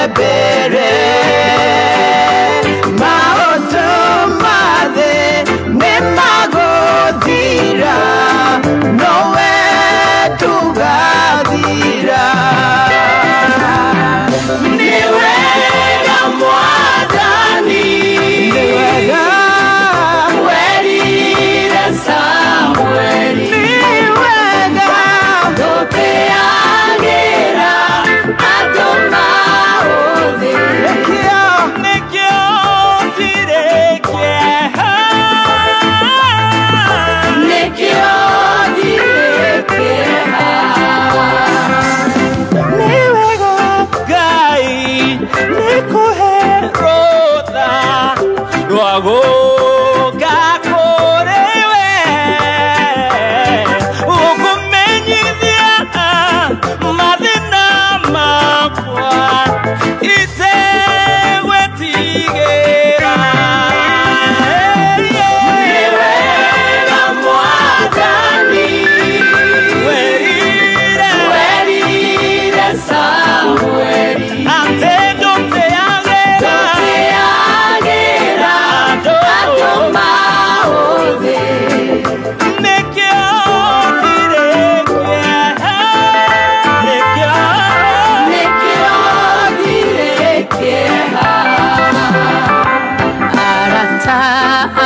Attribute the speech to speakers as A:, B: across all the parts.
A: Mbere maũndũ ma thĩ nĩ magũthira, nowe tũgathira. Nĩ wega Mwathani, nĩ wega werire Samueli, nĩ wega ndũteagĩra andũ maũthĩ. Nĩkĩo,
B: Nĩkĩo ndirĩ kĩeha.
A: Nĩkĩo ndirĩ kĩeha.
B: Nĩ wega Ngai nĩkũhe rũtha rwa gũka kũrĩ we, gũkũmenyithia mathĩna makwa itegwĩtigĩra.
A: Nĩ wega Mwathani,
B: Werire
A: werire Samueli,
B: atĩ ndũteagĩra
A: ndũteagĩra
B: andũ
A: andũ maũthĩ.
B: Nĩkĩo ndirĩ kĩeha. Nĩkĩo
A: Nĩkĩo ndirĩ kĩeha.
C: Arata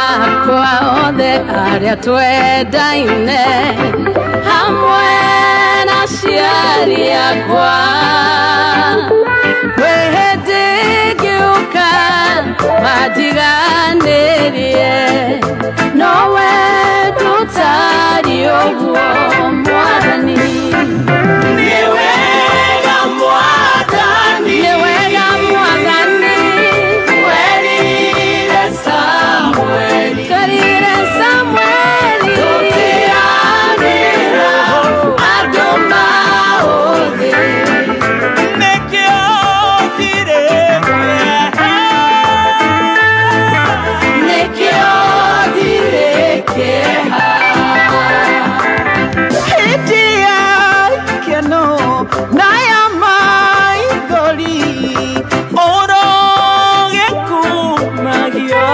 C: akwa othe arĩa twendaine hamwe na aciari akwa, kwĩ hĩndĩ ngĩũka mandiganĩrie, nowe ndũtariĩ ũguo Mwathani.
A: Nĩ wega Mwathani,
C: Nĩ wega Mwathani,
A: werire Samueli,
C: twerire Samueli,
A: ndũteagĩra andũ maũthĩ.
B: Nĩkĩo ndirĩ kĩeha.
A: Nĩkĩo ndirĩ kĩeha. Hĩndĩ ya ikeno na ya maithori,
B: Ũrogĩkumagio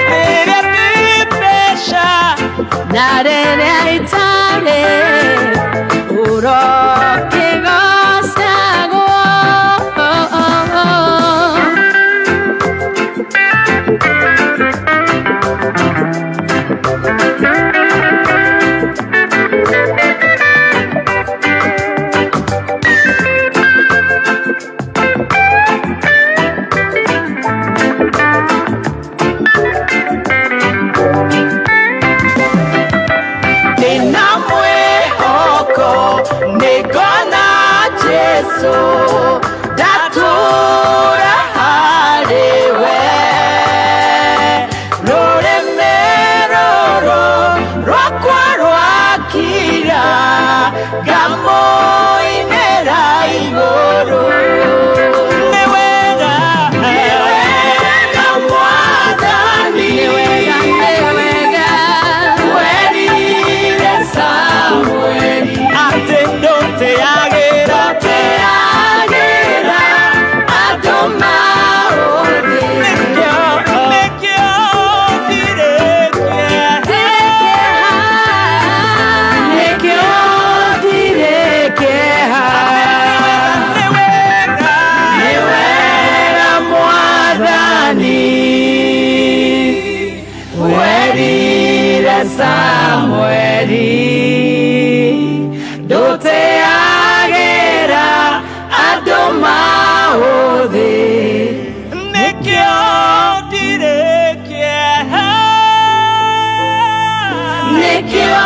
B: rĩrĩa ndĩ mbeca,
C: na rĩrĩa itarĩ ũrokĩgocagwo.
A: Ndĩna mwĩhoko nĩngona Jesũ, ndatũra harĩ we. Rũrĩmĩ rũrũ rwakwa rwakira, ngamũinĩra igũrũ.
B: Nĩ wega,
A: Nĩ wega Mwathani,
C: Nĩ wega, nĩ wega,
A: werire Samueli,
B: atĩ ndũteagĩra
A: ndũteagĩra andũ maũthĩ.
B: Nĩkĩo, nĩkĩo ndirĩ kĩeha.
A: Nĩkĩo ndirĩ kĩeha.
B: Nĩ wega,
A: Nĩ wega Mwathani, werire Samueli, ndũteagĩra andũ maũthĩ.
B: Nĩkĩo ndirĩ kĩeha.
A: Nĩkĩo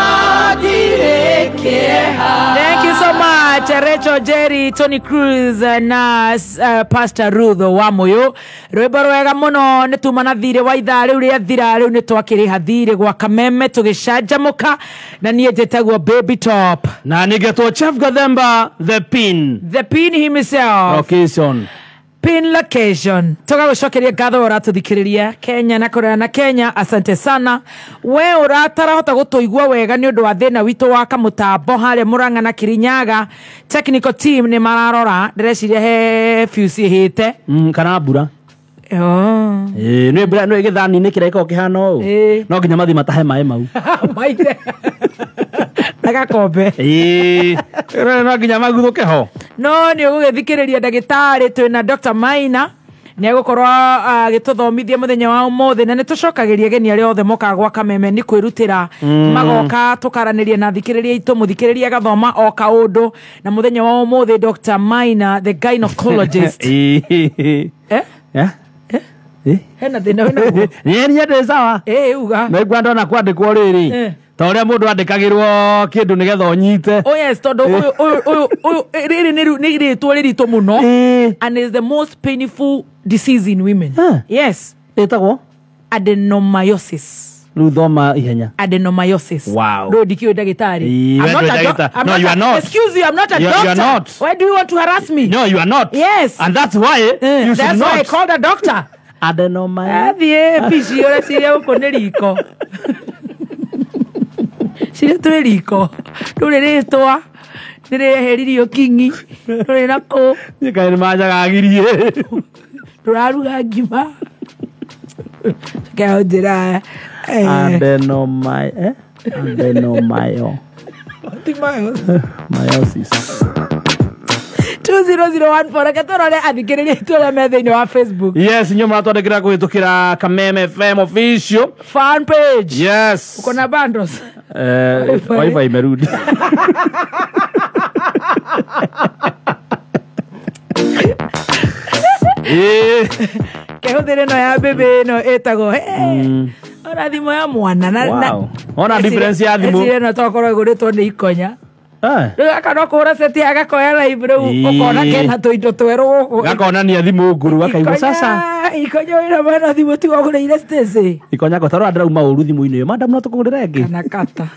A: ndirĩ kĩeha.
D: Thank you so much, Rachel Jerry, Tony Cruz na Pastor Ruth Wamuyu. Rwĩmbo rwega mũno nĩ tuma na thirĩ wa ithaa rĩu rĩathira, rĩu nĩ twakĩrĩha thirĩ gwa Kameme tũgĩcanjamũka, na niĩ njĩtagwo Baby Top.
E: Na nigetwo Chef Gathemba the Pin.
D: The Pin himself.
E: Location.
D: Pin location tũgagũcokeria ngatho ũratũthikĩrĩria Kenya na kũraya na Kenya, asante sana. We ũratarahota gũtũigua wega nĩ ũndũ wa thĩna witũ wa kamũtambo harĩa Murang'a na Kirinyaga. Technical team nĩ mararora, ndĩreciria he fuse ĩhĩte.
E: Kana mbura.
D: Oh.
E: Nĩ mbura nĩ gĩthani-inĩ kĩrĩa gĩkoragwo kĩhana ũũ. No nginya mathiĩ matahe maĩ mau.
D: Maite na gakombe.
E: No nginya maguthũke ho.
D: No nĩ ũgũgĩthikĩrĩria ndagĩtarĩ twĩna Dr. Maina nĩ egũkorwo agĩtũthomithia mũthenya wa ũmũthĩ, na nĩ tũcokagĩria ageni arĩa othe mokaga gwa Kameme nĩ kwĩrutĩra magoka tũkaranĩria na thikĩrĩria itũ, mũthikĩrĩria agathoma o kaũndũ. Na mũthenya wa ũmũthĩ Dr. Maina the gynecologist. Eh? Hena thĩna wĩna guo?
E: Niĩ ndĩ sawa.
D: Uga.
E: Nĩngwa ndona kwandĩkwo rĩrĩ. Ta ũrĩa mũndũ andĩkagĩrwo kĩndũ nĩgetha ũnyite.
D: Oh yes, tondũ ũyũ rĩrĩ nĩ rĩtwa rĩritũ mũno. And is the most painful disease in women. Yes.
E: Ĩtagwo?
D: Adenomyosis.
E: Rĩu thoma ihenya.
D: Adenomyosis.
E: Wow.
D: Rĩu ndikĩũĩ ndagĩtarĩ. I'm not a
E: No, you are not.
D: Excuse you, I'm not a doctor.
E: You are not.
D: Why do you want to harass me?
E: No, you are not.
D: Yes.
E: And that's why you should
D: That's
E: not.
D: why I called a doctor.
E: Adenomyosis.
D: Athiĩ pici ũreciria gũkũ nĩ riko. Ciria twĩ riko. Rũrĩ rĩtwa nĩ rĩeheririo kingi. Rũrĩ na kũ.
E: Niĩ kaĩ nĩ manjagagirie.
D: Tũraruga ngima. Keo njĩra.
E: Adenomyosis. Myosis.
D: 20014 reke tũrore athikĩrĩria aitũ arĩa me thĩinĩ wa Facebook.
E: Yes, inyuĩ mũratwandĩkĩra kũhĩtũkĩra Kameme FM official
D: fan page.
E: Yes.
D: Uko na bundles?
E: Wifi imerudi.
D: Kehũthĩre ĩno ya bĩbĩ ĩno ĩtagwo ona thimũ ya mwana na
E: Ona difference ya thimũ.
D: Ĩcirĩ ĩno tokorwo ĩgũrĩtwo nĩ ikonya. Rĩu gaka no kũhũra seti agakoya live rĩu ũkona kena tũindo twerũ gũkũ.
E: Gakonania thimũ ngũrũ gakaigua sasa.
D: Ikonya wĩra mwana thimũ tiga ũgũrĩire Stacy.
E: Ikonya ko tarora ndĩrauma ũru thimũ-inĩ ĩyo. Madam no tũkũgũrĩre ĩngĩ.
D: Kana kata.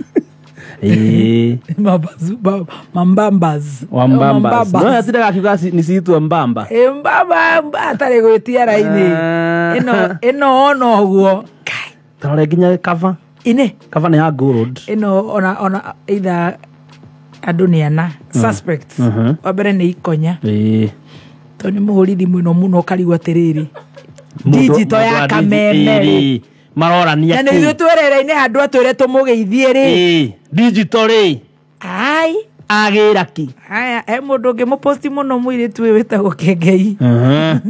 D: Mambambas.
E: Wambambas. No yatindaga akiuga nĩ citwo mbamba.
D: Mbamba atarĩ gwĩtia raini. Ĩno ona ũguo.
E: Tarora nginya cover.
D: Ine.
E: Cover nĩ ya gold.
D: Ĩno ona either andũ nĩ ana suspects. Wa mbere nĩ ikonya. Tondũ nĩ mũhũri thimũ ĩno mũno ũkarigwo atĩrĩrĩ. Digital ya Kameme.
E: Marorania
D: na nĩ ithuĩ twerereine handũ atwĩre tũmũgeithie rĩ.
E: Digital rĩ.
D: Ai.
E: Agĩra ki.
D: Aya, he mũndũ ũngĩ mũposti mũno mũirĩtu ũyũ wĩtagwo Kengei.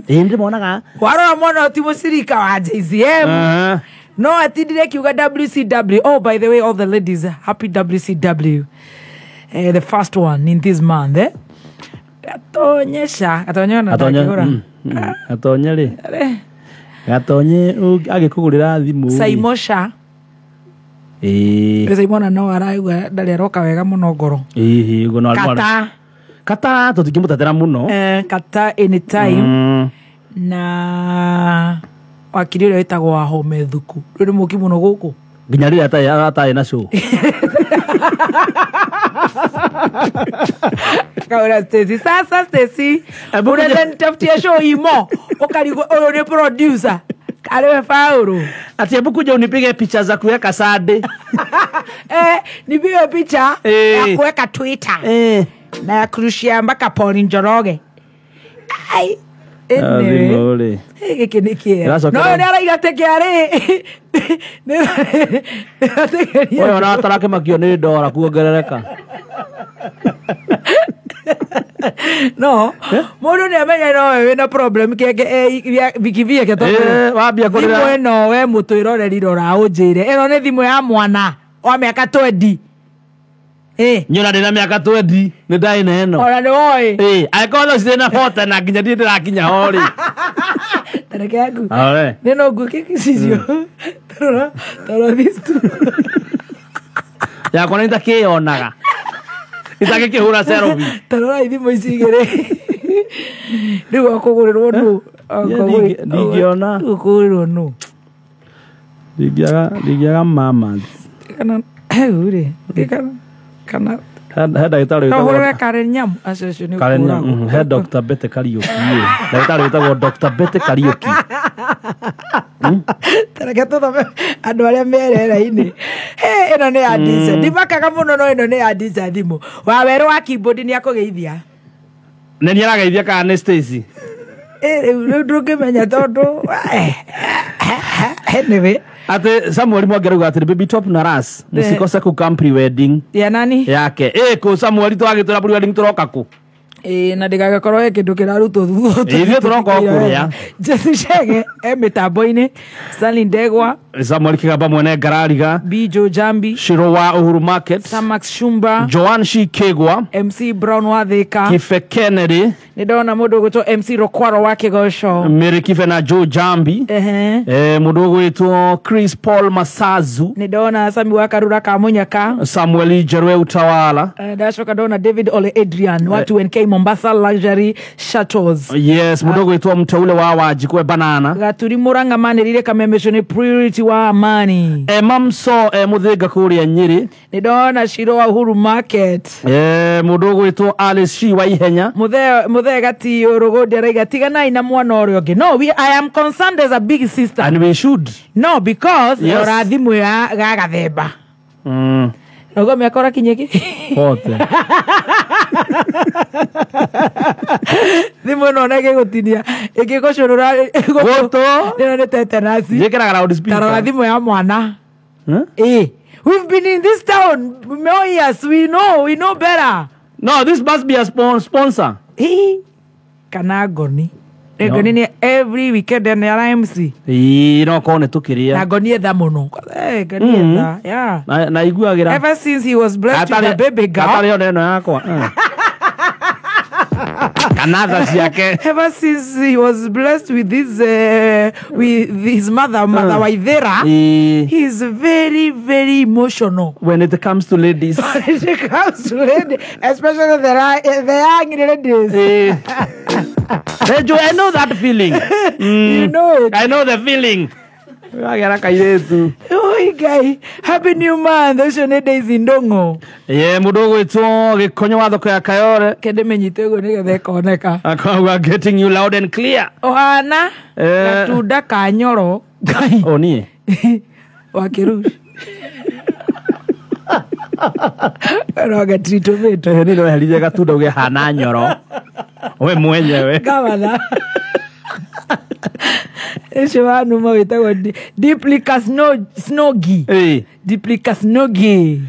E: Ndĩmonaga.
D: Warora mwana ti mũcirika wa JCM. No atindire kiuga WCW. Oh, by the way, all the ladies, happy WCW. The first one in this month, eh? Gatonyesha. Gatonye ona ndakĩgũra.
E: Gatonye rĩ. Gatonye agĩkũgũrĩra thimũ.
D: Saimosha. Saimona no araigua ndarĩ aroka wega mũno ngoro.
E: Ũguo no
D: Kata.
E: Kata tũtingĩmũtetera mũno.
D: Kata anytime. Na wakiri ũrĩa wĩtagwo Wahome Thuku. Rĩu nĩ mũki mũno gũkũ.
E: Nginya rĩrĩa atarĩ na show.
D: Kaura Stacy. Sasa Stacy, unaweza nitafutia show imo. Ukarigwo ũyũ nĩ producer. Arĩwe Paul.
E: Ati hebu kuja unipige picha za kuweka Sunday.
D: Nipige picha ya kuweka Twitter. Na ya kurushia mpaka Paul Njoroge. Ai. Anyway. Gĩkĩ nĩ kĩega. No nĩ araiga atĩ kĩarĩ.
E: Ũyũ ona atarakĩmakio nĩ ndora kuongerereka.
D: No, mũndũ nĩ amenya no we wĩna problem kĩake bikibia ke tondũ
E: wambia kũrĩra.
D: Thimũ ĩno we mũtwĩroreri rora ũnjĩre. Ĩno nĩ thimũ ya mwana wa mĩaka 20.
E: Nyona ndĩna mĩaka 20 nĩ ndarĩ na ĩno.
D: Ona nĩ woĩ.
E: Angĩkorwo thaa ici ndĩna 40 na nginya ndirĩ ndĩrakinya ho rĩ.
D: Tareke yaku. Nĩ no nguke gĩcicio. Tarora, tarora these two.
E: Yakwa nĩ itakĩyonaga. Itagĩkĩhũra selfie.
D: Tarora ithimo ici igĩrĩ. Rĩu akũgũrĩrwo nũ?
E: Ndingĩona.
D: Ũkũgũrĩrwo nũ?
E: Ndingĩaga mamas.
D: Kana hau rĩ. Kana kana
E: He ndagĩtarĩ
D: No
E: wĩtagwo
D: hũrĩre Karen Nyamu acio acio nĩ
E: Karen
D: ũkũragwo.
E: he Dr. Betty Kariuki. Ndagĩtarĩ wĩtagwo Dr. Betty Kariuki.
D: Tareke tũthome andũ arĩa merera-inĩ. Ĩno nĩ ya Disa. Ndimakaga mũno no ĩno nĩ ya Disa thimũ. Wawerũ wa keyboard nĩ akũgeithia.
E: Nĩ niĩ arageithia kana nĩ Stacy?
D: Rĩu ndũngĩmenya tondũ anyway.
E: Ate Samuel Mwangi arauga atĩrĩ Baby Top na Ras mũsikose kũka pre-wedding
D: Ya nani?
E: yake. Kũ Samuel twagĩtwĩra pre-wedding tũroka kũ?
D: Na ndĩgagĩkorwo he kĩndũ kĩrarutwo thutha.
E: Ithuĩ tũroka o kũrĩa.
D: Jesse Chege e mĩtambo-inĩ. Stanley Ndegwa,
E: Samuel Kigamba mwene Ngarariga,
D: Bijo Jambi,
E: Shiro wa Uhuru Market,
D: Samax Shumba,
E: Joan Shikegwa,
D: MC Brown wa Thika.
E: Kife Kennedy,
D: Nĩ ndona mũndũ ũgwĩtwo MC Rokwaro wa Kĩgoco.
E: Mary Kife na Joe Jambi.
D: Ehe.
E: Mũndũ ũgwĩtwo Chris Paul Masazu,
D: Nĩ ndona Sami wa Karura ka Mũnyaka.
E: Samuel Jerwe Utawala.
D: Ndacoka ndona David Ole Adrian wa 2NK Mombasa Luxury Shuttles.
E: Yes, mũndũ ũgwĩtwo Mteule wa Wanjikwe Banana.
D: Gaturi Murang'a manĩrĩire Kameme nĩ Purity wa Amani.
E: Emma Mso Mũthĩnga kũrĩa Nyĩrĩ.
D: Nĩ ndona Shiro wa Uhuru Market.
E: Mũndũ ũgwĩtwo Alice Shi wa Ihenya.
D: Mũthee Gatiyo Rũgũndi araiga tiganai na mwana ũrĩa ũngĩ. No, I am concerned as a big sister.
E: And we should.
D: No, because
E: Yes.
D: ora thimũ ya ga gathemba. Noguo mĩaka ũrakinyia kĩ?
E: Fote.
D: Thimũ ĩno ona ĩgĩgũtinia ĩngĩgũcũrũra
E: Gũtũ.
D: Ĩno nĩ tetanasi.
E: Njĩkĩraga loudspeaker.
D: Tarora thimũ ya mwana.
E: Huh?
D: We've been in this town more years. We know better.
E: No, this must be a sponsor.
D: Kana ngoni.
E: No.
D: Ngoni nĩ every weekend nĩ ara MC.
E: Ĩĩ, no korwo nĩ tũkĩrĩa.
D: Na ngoni etha mũno. Ngoni etha. Yeah.
E: Na iguagĩra.
D: Ever since he was blessed with a baby girl.
E: Atarĩ ona ĩno yakwa. Kana tha ciake.
D: Ever since he was blessed with this with his mother, Mother Waithera, he is very, very emotional.
E: When it comes to ladies.
D: When it comes to ladies, especially the young ladies.
E: I know that feeling.
D: You know it.
E: I know the feeling. Wagera kairetu.
D: Oi guy, happy new month. Ucio nĩ Daisy Ndung'u.
E: Mũndũ ũgwĩtwo Gĩkonyo wa thoko ya Kayore.
D: Kende menyite ũguo nĩgetha ĩkoneka.
E: Akauga getting you loud and clear.
D: Ũhana gatunda ka nyoro. Ngai.
E: O niĩ.
D: Wa kĩruci. Roga tomato.
E: Nĩ ndeheririe gatunda uge hana nyoro. We mwenyewe.
D: Gavana. Ũcio wa numa wĩtagwo Deeply Snogi. Deeply Snogi.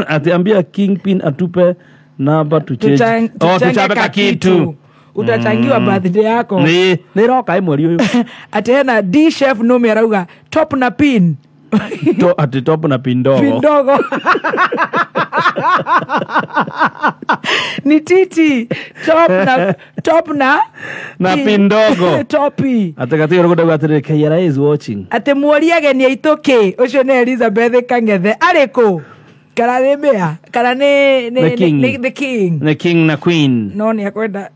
E: Atiambia Kingpin atupe namba tuchange. Tuchange kakitu.
D: Utachangiwa birthday yako.
E: Nĩ roka mweri ũyũ.
D: Ati hena D chef Numi arauga top na pin.
E: Ati top na pin ndogo.
D: Pin ndogo. Ni titi top na
E: pin ndogo.
D: Topi.
E: Ati gatiro rũgũndauga atĩrĩrĩ KRA is watching.
D: Ati muoriage nĩ aitũ kĩ. Ũcio nĩ Elizabeth Kang'ethe. Arĩ kũ? Kana nĩ Mayor? Kana nĩ
E: The king.
D: The king.
E: The king na queen.
D: No nĩ akwenda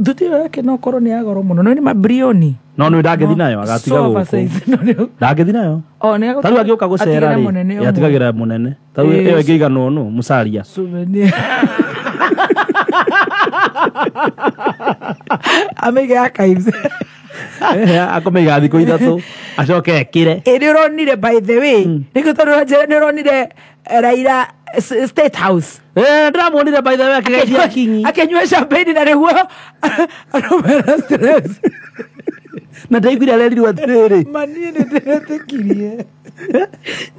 D: thuti ĩyo yake no korwo nĩ ya goro mũno. No nĩ mabrioni.
E: No nĩ ndangĩthi nayo agatiga gũkũ. Ndangĩthi nayo.
D: O nĩ
E: Tarĩu angĩũka gũcera rĩ, atigagĩra mũnene. Tarĩu ĩyo ĩngĩiganwo nũ Musalia.
D: Souvenir. Amĩige archives.
E: Akũmĩiga thikũ 3 acoke ekĩre.
D: Ĩ nĩ ũronire by the way. Nĩkĩo tondũ nĩ ũronire Raila State House.
E: Ndĩramuonire by the way akĩgeithia kinyi.
D: Akĩnyua champagne na nĩguo aromera stress.
E: Na ndaiguire arerirwo atĩrĩrĩ.
D: Ma niĩ nĩ ndĩretĩkirie.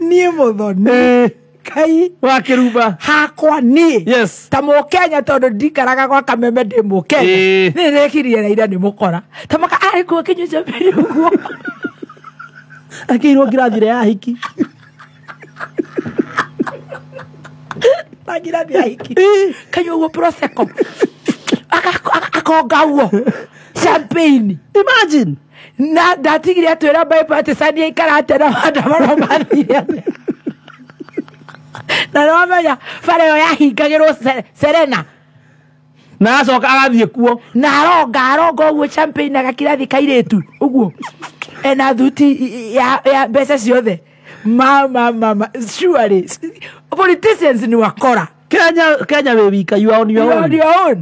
D: Niĩ Mũthoni. Kai
E: wa kĩrumba.
D: Hakwa niĩ.
E: Yes.
D: Ta mũkenya tondũ ndikaraga gwa Kameme ndĩ mũkenya. Nĩ ndĩrekirie Raila nĩ mũkora. Ta maka arĩ kuo akĩnyua champagne ũguo.
E: Akĩirwo ngirathire ya hiki.
D: Na ngirathi ya hiki. Kanyua ũguo prosecco. Akonga ũguo. Champagne.
E: Imagine.
D: Na ndatigire atwĩra Bible atĩ cani aikara atĩa na maandamano mathire atĩa. Na nĩwamenya bara ĩyo yahingagĩrwo Serena.
E: Na acoka agathiĩ kuo.
D: Na aronga ũguo champagne agakirathi kairĩtu ũguo. Ena thuti ya mbeca ciothe. Mama surely. Politicians ni wakora.
E: Kenya we wika, you are on your own.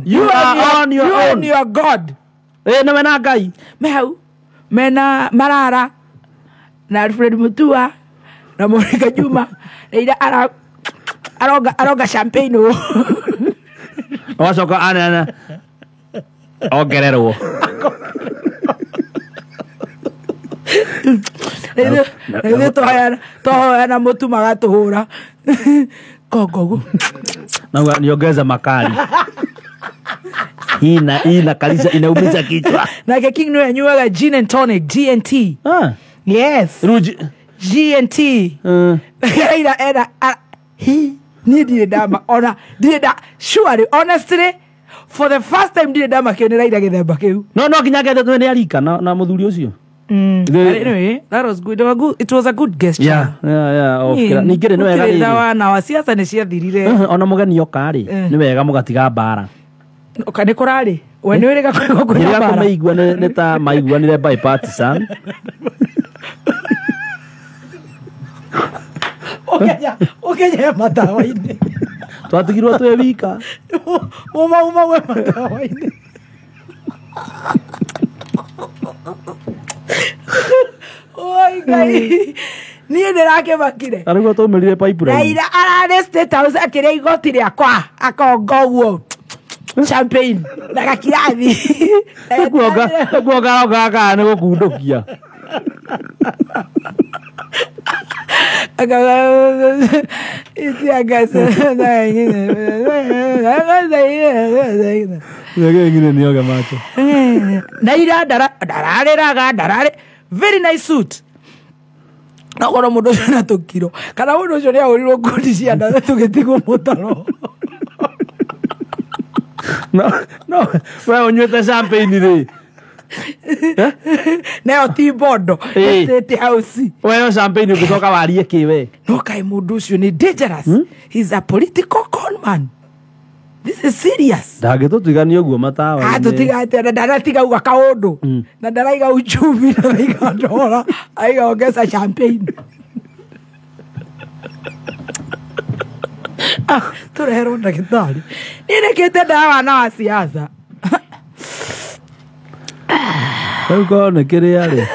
D: You are on your own. You are God.
E: Na wena Ngai.
D: Mehau mena Marara na Alfred Mutua na Monica Juma na ira aroga champagne o.
E: Wacoka anana ongererwo.
D: Ithuĩ tũhoyana mũtu magatũhũra kongogu
E: na niongeza makali. Ina kalisa inaumiza kichwa.
D: Nake King nĩwe anyuaga gin and tonic, GNT.
E: Ah.
D: Yes.
E: Ruji
D: GNT. Ira era he niĩ ndirĩ ndama ona ndirĩ nda surely honestly for the first time ndirĩ ndamakio nĩ Raila gĩthemba kĩu.
E: No nginya kethe nĩ arika na mũthuri ũcio.
D: Anyway, that was good. It was a good gesture.
E: Yeah. Ningĩ nĩ wega
D: rĩrĩ. Ndawa wa siasa nĩ ciathirire.
E: Ona mũgeni oka rĩ, nĩ wega mũgatiga mbara.
D: Oka nĩ kũrarĩ. We nĩ wĩrĩga kwĩra mbara.
E: Kũmaigua nĩ ta maiguanire bipartisan.
D: Ũkenya matawa-inĩ.
E: Twatigirwo twĩ wika.
D: Uma we matawa-inĩ. Oi Ngai, niĩ ndĩrakĩmakire.
E: Na nĩguo twaumĩrire pipeline.
D: Raila ararĩ State House akĩrĩa igoti rĩakwa akonga ũguo champagne na gakirathi.
E: Nĩkuonga arongaga kana nĩ gũkundũkia.
D: Naira ndararĩraga ndararĩ very nice suit. No korwo mũndũ ũcio na tũkiro kana mũndũ ũcio nĩahũrirwo ngundi cia nda tũgĩtigwo mũtaro.
E: No we ũnyuĩte champagne rĩ.
D: Nayo ti mbondo State House.
E: We champagne ũngĩcoka warie kĩ we?
D: No kaĩ mũndũ ũcio nĩ dangerous. He's a political con man. This is serious.
E: Ndangĩtũtigania ũguo matawa-inĩ.
D: Atũtiga atĩa na ndaratiga uga kaũndũ na ndaraiga uchumi na ndaraiga ndora aiga ongeza champagne. Tũreherwo ndagĩtarĩ. Niĩ nĩkĩte ndawa na wa siasa.
E: Rĩu korwo nĩ kĩrĩa rĩ,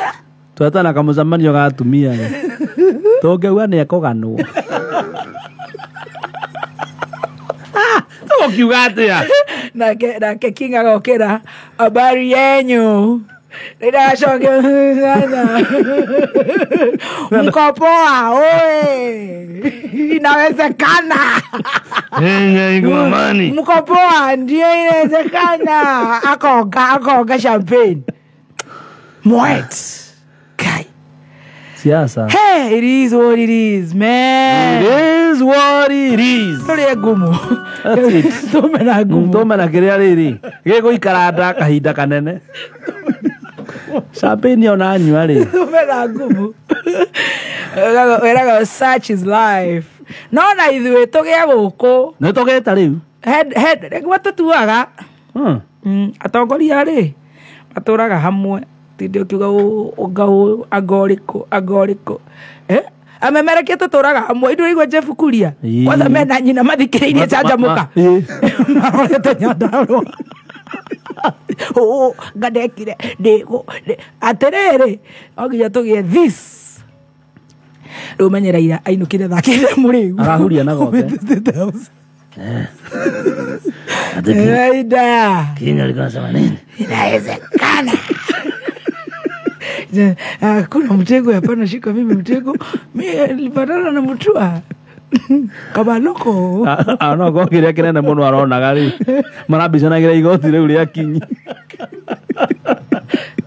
E: twetana kamũcemanio ga atumia rĩ, tũngĩauga nĩ ekũganwo. Tũgũkiuga atĩa?
D: Nake King agokĩra habari yenyu. Rĩrĩa mko poa, oe. Inawezekana. Mko poa, ndio inawezekana. Akonga champagne. Moet. Kai.
E: Siasa.
D: Hey, it is what it is, man.
E: It is what it is.
D: Tũrĩe ngumu.
E: That's it.
D: Tũmena ngumu.
E: Tũmena kĩrĩa rĩrĩ. Gĩgũikara nda kahinda kanene. Champagne ona nyua rĩ.
D: Tũmena ngumu. Wĩraga such is life. No na ithuĩ tũgĩe gũkũ.
E: Nĩ tũgĩte rĩu.
D: Head nĩguo tũtuaga. Atongoria rĩ matũraga hamwe. Tinde ukiuga ũnga ũyũ anga ũrĩkũ anga ũrĩkũ. Amemerekia tũtũraga hamwe. Ithuĩ igua Jeff Kuria. Kwanza mena nyina mathikĩrĩirie canjamũka. Marorete Nyandarũa. Nga ndekire ndĩgũ atĩrĩrĩ no nginya tũgĩe this. Rĩu menye Raila ainũkire thaa kenda mũrĩu.
E: Arahuria na gothe.
D: Raila.
E: King alikuwa anasema nini?
D: Inawezekana. Kuna mtego hapana, shika mimi mtego. Mimi nilipatana na Mutua kama loko.
E: No go kĩrĩa kĩnene mũno aronaga rĩ marambicanagira igoti rĩu rĩa Kinyi.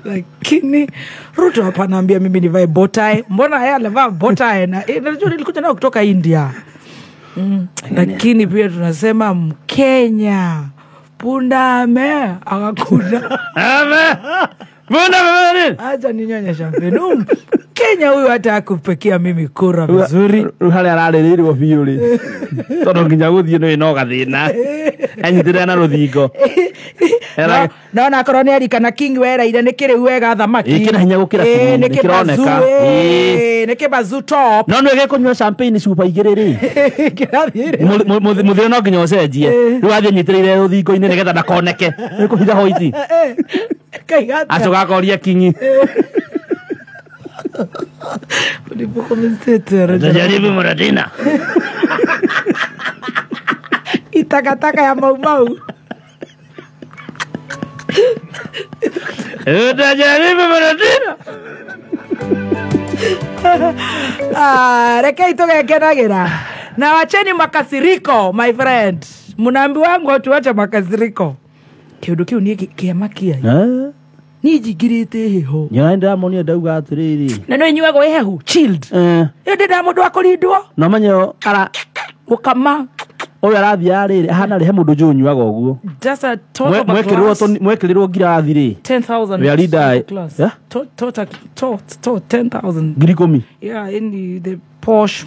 D: Lakini Ruto hapa anaambia mimi nivae bow-tie. Mbona yeye alivaa bow-tie na najua nilikuja nayo kutoka India. Lakini pia tunasema Mkenya punda ame akakula.
E: Ame. Punda ame.
D: Acha ninyonye champagne. Kenya huyu hata akupekia mimi kura vizuri.
E: Rĩu harĩa ararĩrĩirwo biũ rĩ, tondũ nginya gũthiĩ nĩ no gathĩna, anyitĩrĩra na rũthingo.
D: No na akorwo nĩ arikana King weraire nĩ kĩrĩu wega thamaki.
E: Ĩ, kĩna hinya gũkĩra King,
D: nĩ
E: nĩ kĩroneka.
D: Nĩ kĩbazu top.
E: No nĩ gĩkũnyua champagne cuba igĩrĩ rĩ,
D: Kĩrathiĩ rĩ.
E: Mũthĩre no nginya ũcenjie. Rĩu athiĩ anyitĩrĩire rũthingo-inĩ nĩgetha ndakoneke nĩ kũhitha hoiti.
D: Kaiga atĩa?
E: Acoka akoria King. Tajaribu Muratina.
D: Itakataka ya Mau Mau.
E: Utajaribu Muratina.
D: Rekei tugekenagira. Na wacheni makasiriko, my friend. Munaambiwa wangu tuache makasiriko. Kiundu kiu ni kiamakia. Ni njingirite heho.
E: Nyoa ndamonire ndauga atiriri.
D: Na no inyuagwo hehu, chilled. Iyo ndenda mundu akurindwo.
E: No menye ara
D: gukama.
E: Ũyũ arathiĩ arĩrĩ, ahana rĩ he mũndũ njũĩ ũnyuaga ũguo.
D: Just a total of a glass.
E: Mwekĩrĩrwo ngirathi rĩ.
D: 10,000.
E: We are leader.
D: Glass.
E: Yeah?
D: Total 10,000.
E: 10,000.
D: Yeah, in the posh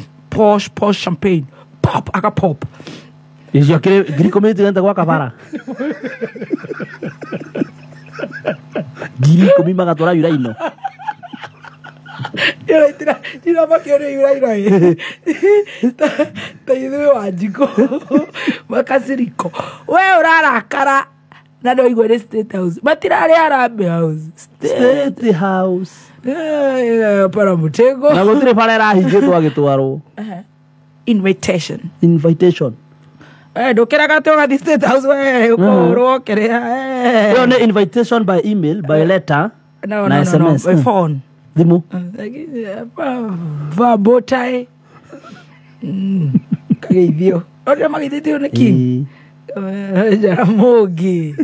D: champagne. Pop, aka pop.
E: Icio kĩrĩ 10,000 itigente gwaka bara. 10,000 magatwara yuraino.
D: Ndiramakio nĩ yuraino ĩ. Ta ithuĩ Wanjikũ makasiriko. We ũrarakara na no igue nĩ State House. Matirarĩ Harambee House.
E: State House.
D: Para mũtego.
E: Na gũtirĩ bara ĩrahingĩtwo agĩtwarwo.
D: Invitation.
E: Invitation.
D: Ndũkĩraga atĩ ũgathiĩ State House we ũkũhũrwo kĩrĩa.
E: Ĩyo nĩ invitation by email, by letter.
D: No,
E: na
D: no,
E: SMS.
D: No, by phone.
E: Thimũ.
D: Va botai. Kageithio. Ũrĩa mageithĩtio nĩ King. Jaramogi.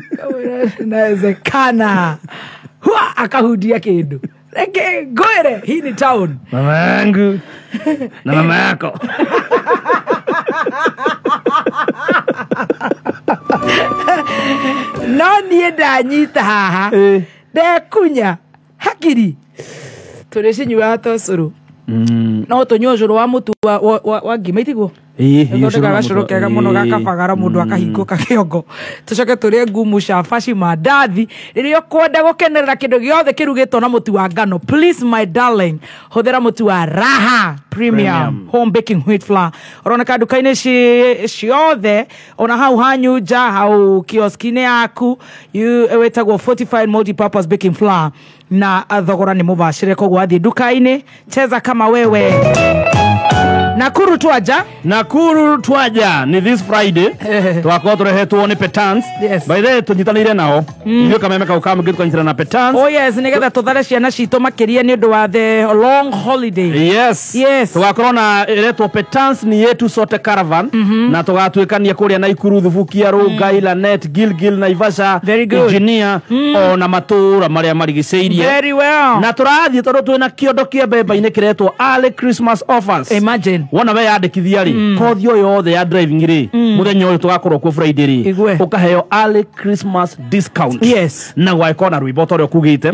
D: Inawezekana. Hua akahundia kĩndũ. Reke ngwĩre, hii ni town.
E: Mama yangu na mama yako.
D: No niĩ ndanyita haha. Ndekunya hakiri. Tũrĩcinyuaga ta ũcũrũ. No tũnyue ũcũrũ wa mũtu wa ngima itiguo? Thondeka gacũrũ kega mũno gakabagara mũndũ akahingũka kĩongo. Tũcoke tũrĩe ngumu, cabaci, mandathi. Rĩrĩa ũkwenda gũkenerera kĩndũ gĩothe kĩrugĩtwo na mũtu wa ngano, please my darling, hũthĩra mũtu wa Raha Premium Home Baking Wheat Flour. Ũroneka nduka-inĩ ciothe, ona hau hanyu nja, hau kioski-inĩ yaku, wĩtagwo Fortified Multi-Purpose Baking Flour. Na thogora nĩ mũbacĩre, koguo wathiĩ nduka-inĩ, cheza kama wewe. Nakuru twaja.
E: Nakuru twaja ni this Friday. Twakorwo turehetwo ni Petans.
D: Yes.
E: By the way tunyitanire nao. Ithuĩ kameme kau ka mũingĩ tukanyitana na Petans.
D: Oh yes, nigetha tuthare ciana citũ makĩria nĩ ũndũ wa the long holiday.
E: Yes.
D: Yes.
E: Tugakorwo na iretwo Petans ni yetu sote caravan. Na tugatuĩkania kũrĩa Naikuru, Thubukia, Rongai, Lanet, Gilgil, Naivasha, Engineer, ona matũũra marĩa marigicĩirie.
D: Very well.
E: Na tũrathiĩ tondũ twĩna kĩondo kĩa mbemba-inĩ kĩretwo Early Christmas Offers.
D: Imagine.
E: Wona we yandĩkithia rĩ, kothi o yothe ya driving rĩ, mũthenya ũyũ tũgakorwo kuo Friday rĩ, ũkaheo early Christmas discount.
D: Yes.
E: Na gwagĩkorwo na rwĩmbo ta ũrĩa ũkugĩte,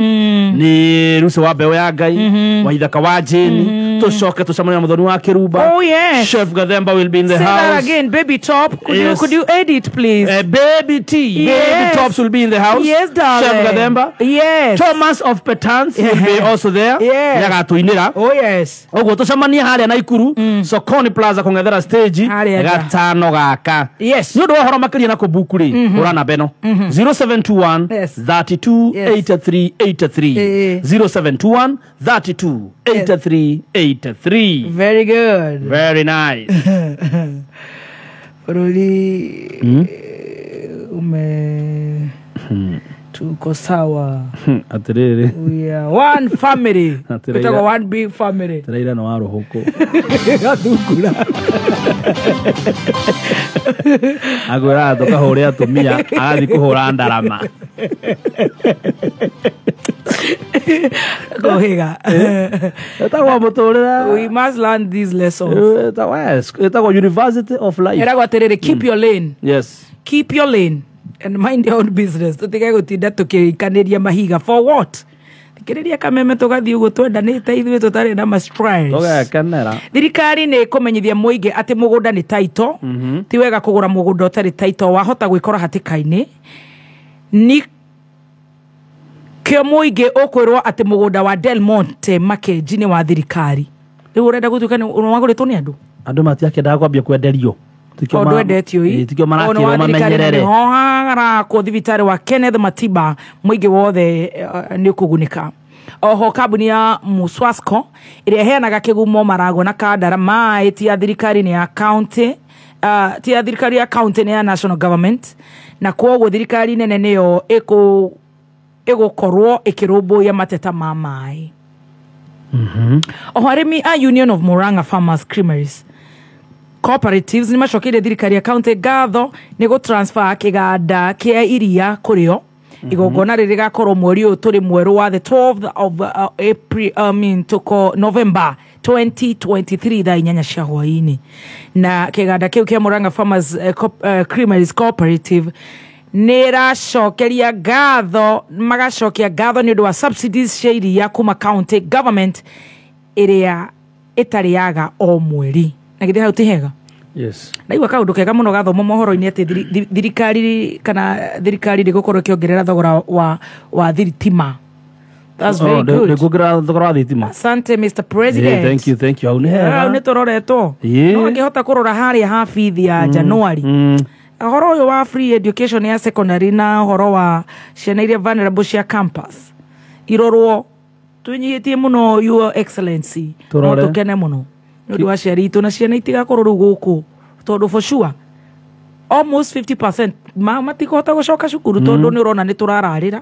E: nĩ Rusi wa mbeũ ya Ngai, wa Ithaka wa Jane, tũcoke tũcemanie na Mũthoni wa Kĩrumba.
D: Oh yes.
E: Chef Gathemba will be in the
D: Say
E: house.
D: that again, baby top. Could
E: Yes.
D: you could you edit please?
E: Baby T.
D: Yes.
E: Baby Tops will be in the house.
D: Yes, darling.
E: Chef Gathemba.
D: Yes.
E: Thomas of Petans will be also there.
D: Yes.
E: Nĩagatũinĩra.
D: Oh yes.
E: Ũguo tũcemanie harĩa Naikuru, Sokoni Plaza kũng'ethera stage
D: Harĩa nja.
E: gatano gaka.
D: Yes.
E: Nĩ ũndũ wa ũhoro makĩria na kũbuku rĩ, hũra namba ĩno 0721
D: Yes.
E: 32 83 83
D: Eh.
E: 0721 32 83 83.
D: Very good.
E: Very nice.
D: Bũrũri ume tuko sawa.
E: Atĩrĩrĩ.
D: We are one family.
E: Atĩrĩrĩ.
D: Twĩtagwo one big family.
E: Tĩraira nĩ wa rũhũkũ.
D: Gathungura.
E: Akwĩraga tũkahũre atumia, agathiĩ kũhũra ndarama.
D: Kũhĩga.
E: Ĩtagwo mũtũrĩre.
D: We must learn these lessons.
E: Ĩtagwo University of Life.
D: Ĩragwo atĩrĩrĩ, keep your lane.
E: Yes.
D: Keep your lane and mind your own business. Tũtige gũtinda tũkĩikanĩria mahiga. For what? Thikĩrĩria kameme tũgathiĩ ũguo twendanĩte ithuĩ tũtarĩ na ma stress.
E: Tũgekenera.
D: Thirikari nĩ ĩkũmenyithia mũingĩ atĩ mũgũnda nĩ title. Ti wega kũgũra mũgũnda ũtarĩ title, wahota gwĩkora hatĩka-inĩ. Nĩ kĩo mũingĩ ũkwĩrwo atĩ mũgũnda wa Del Monte Makenji nĩ wa thirikari. Rĩu ũrenda gũtuĩka nĩ wagũrĩtwo nĩ andũ?
E: Andũ matiakĩendaga kwambia kwenderio.
D: Tondũ endetio
E: i tikio marakĩrwo mamenyerere.
D: Ho harakwo thibitarĩ wa Kenneth Matiba mũingĩ wothe nĩ ũkũgunĩka. Oho kambuni ya Muswasco ĩrĩa ĩheanaga kĩgumo Maragwa na Kandara maĩ ti ya thirikari nĩ ya county, ti ya thirikari ya county nĩ ya national government, na kwoguo thirikari nene nĩyo ĩgũkorwo ĩkĩrũmbũiya mateta ma maĩ. Oho arĩmi a Union of Murang'a Farmers Creameries Cooperatives nĩ macokeire thirikari ya county ngatho nĩ gũ transfer kĩganda kĩa iria kũrĩo. Igongona rĩrĩ rĩgakorwo mweri ũyũ tũrĩ mwerũ wa the 12th of April, I mean, tuko November 2023 thaa 8 cia hwaĩ-inĩ. Na kĩganda kĩu kĩa Murang'a Farmers Creameries Cooperative nĩ ĩracokeria ngatho, magacokia ngatho nĩ ũndũ wa subsidies cia iria kuma county government ĩrĩa ĩtarĩ yaga o mweri. Na githĩ hau ti hega?
E: Yes.
D: Ndaigua kaũndũ kega mũno gathomwo mohoro-inĩ atĩ thirikari kana thirikari ndĩgũkorwo ĩkĩongerera thogora wa thitima. That's very good.
E: Ndĩkuongerera thogora wa thitima.
D: Asante Mr. President.
E: Yeah, thank you, thank you. Hau nĩ hega.
D: Hau nĩ tũroretwo. No ngĩhota kũrora harĩa ha bithi ya January. Ũhoro ũyũ wa free education ya secondary na ũhoro wa ciana iria vulnerable cia campus irorwo twĩnyihĩtie mũno, Your Excellency. No tũkene mũno nĩ ũndũ wa aciari itũ na ciana itigakorwo rĩu gũkũ, tondũ for sure almost 50% matikũhota gũcoka cukuru tondũ nĩ ũrona nĩ tũrararĩra.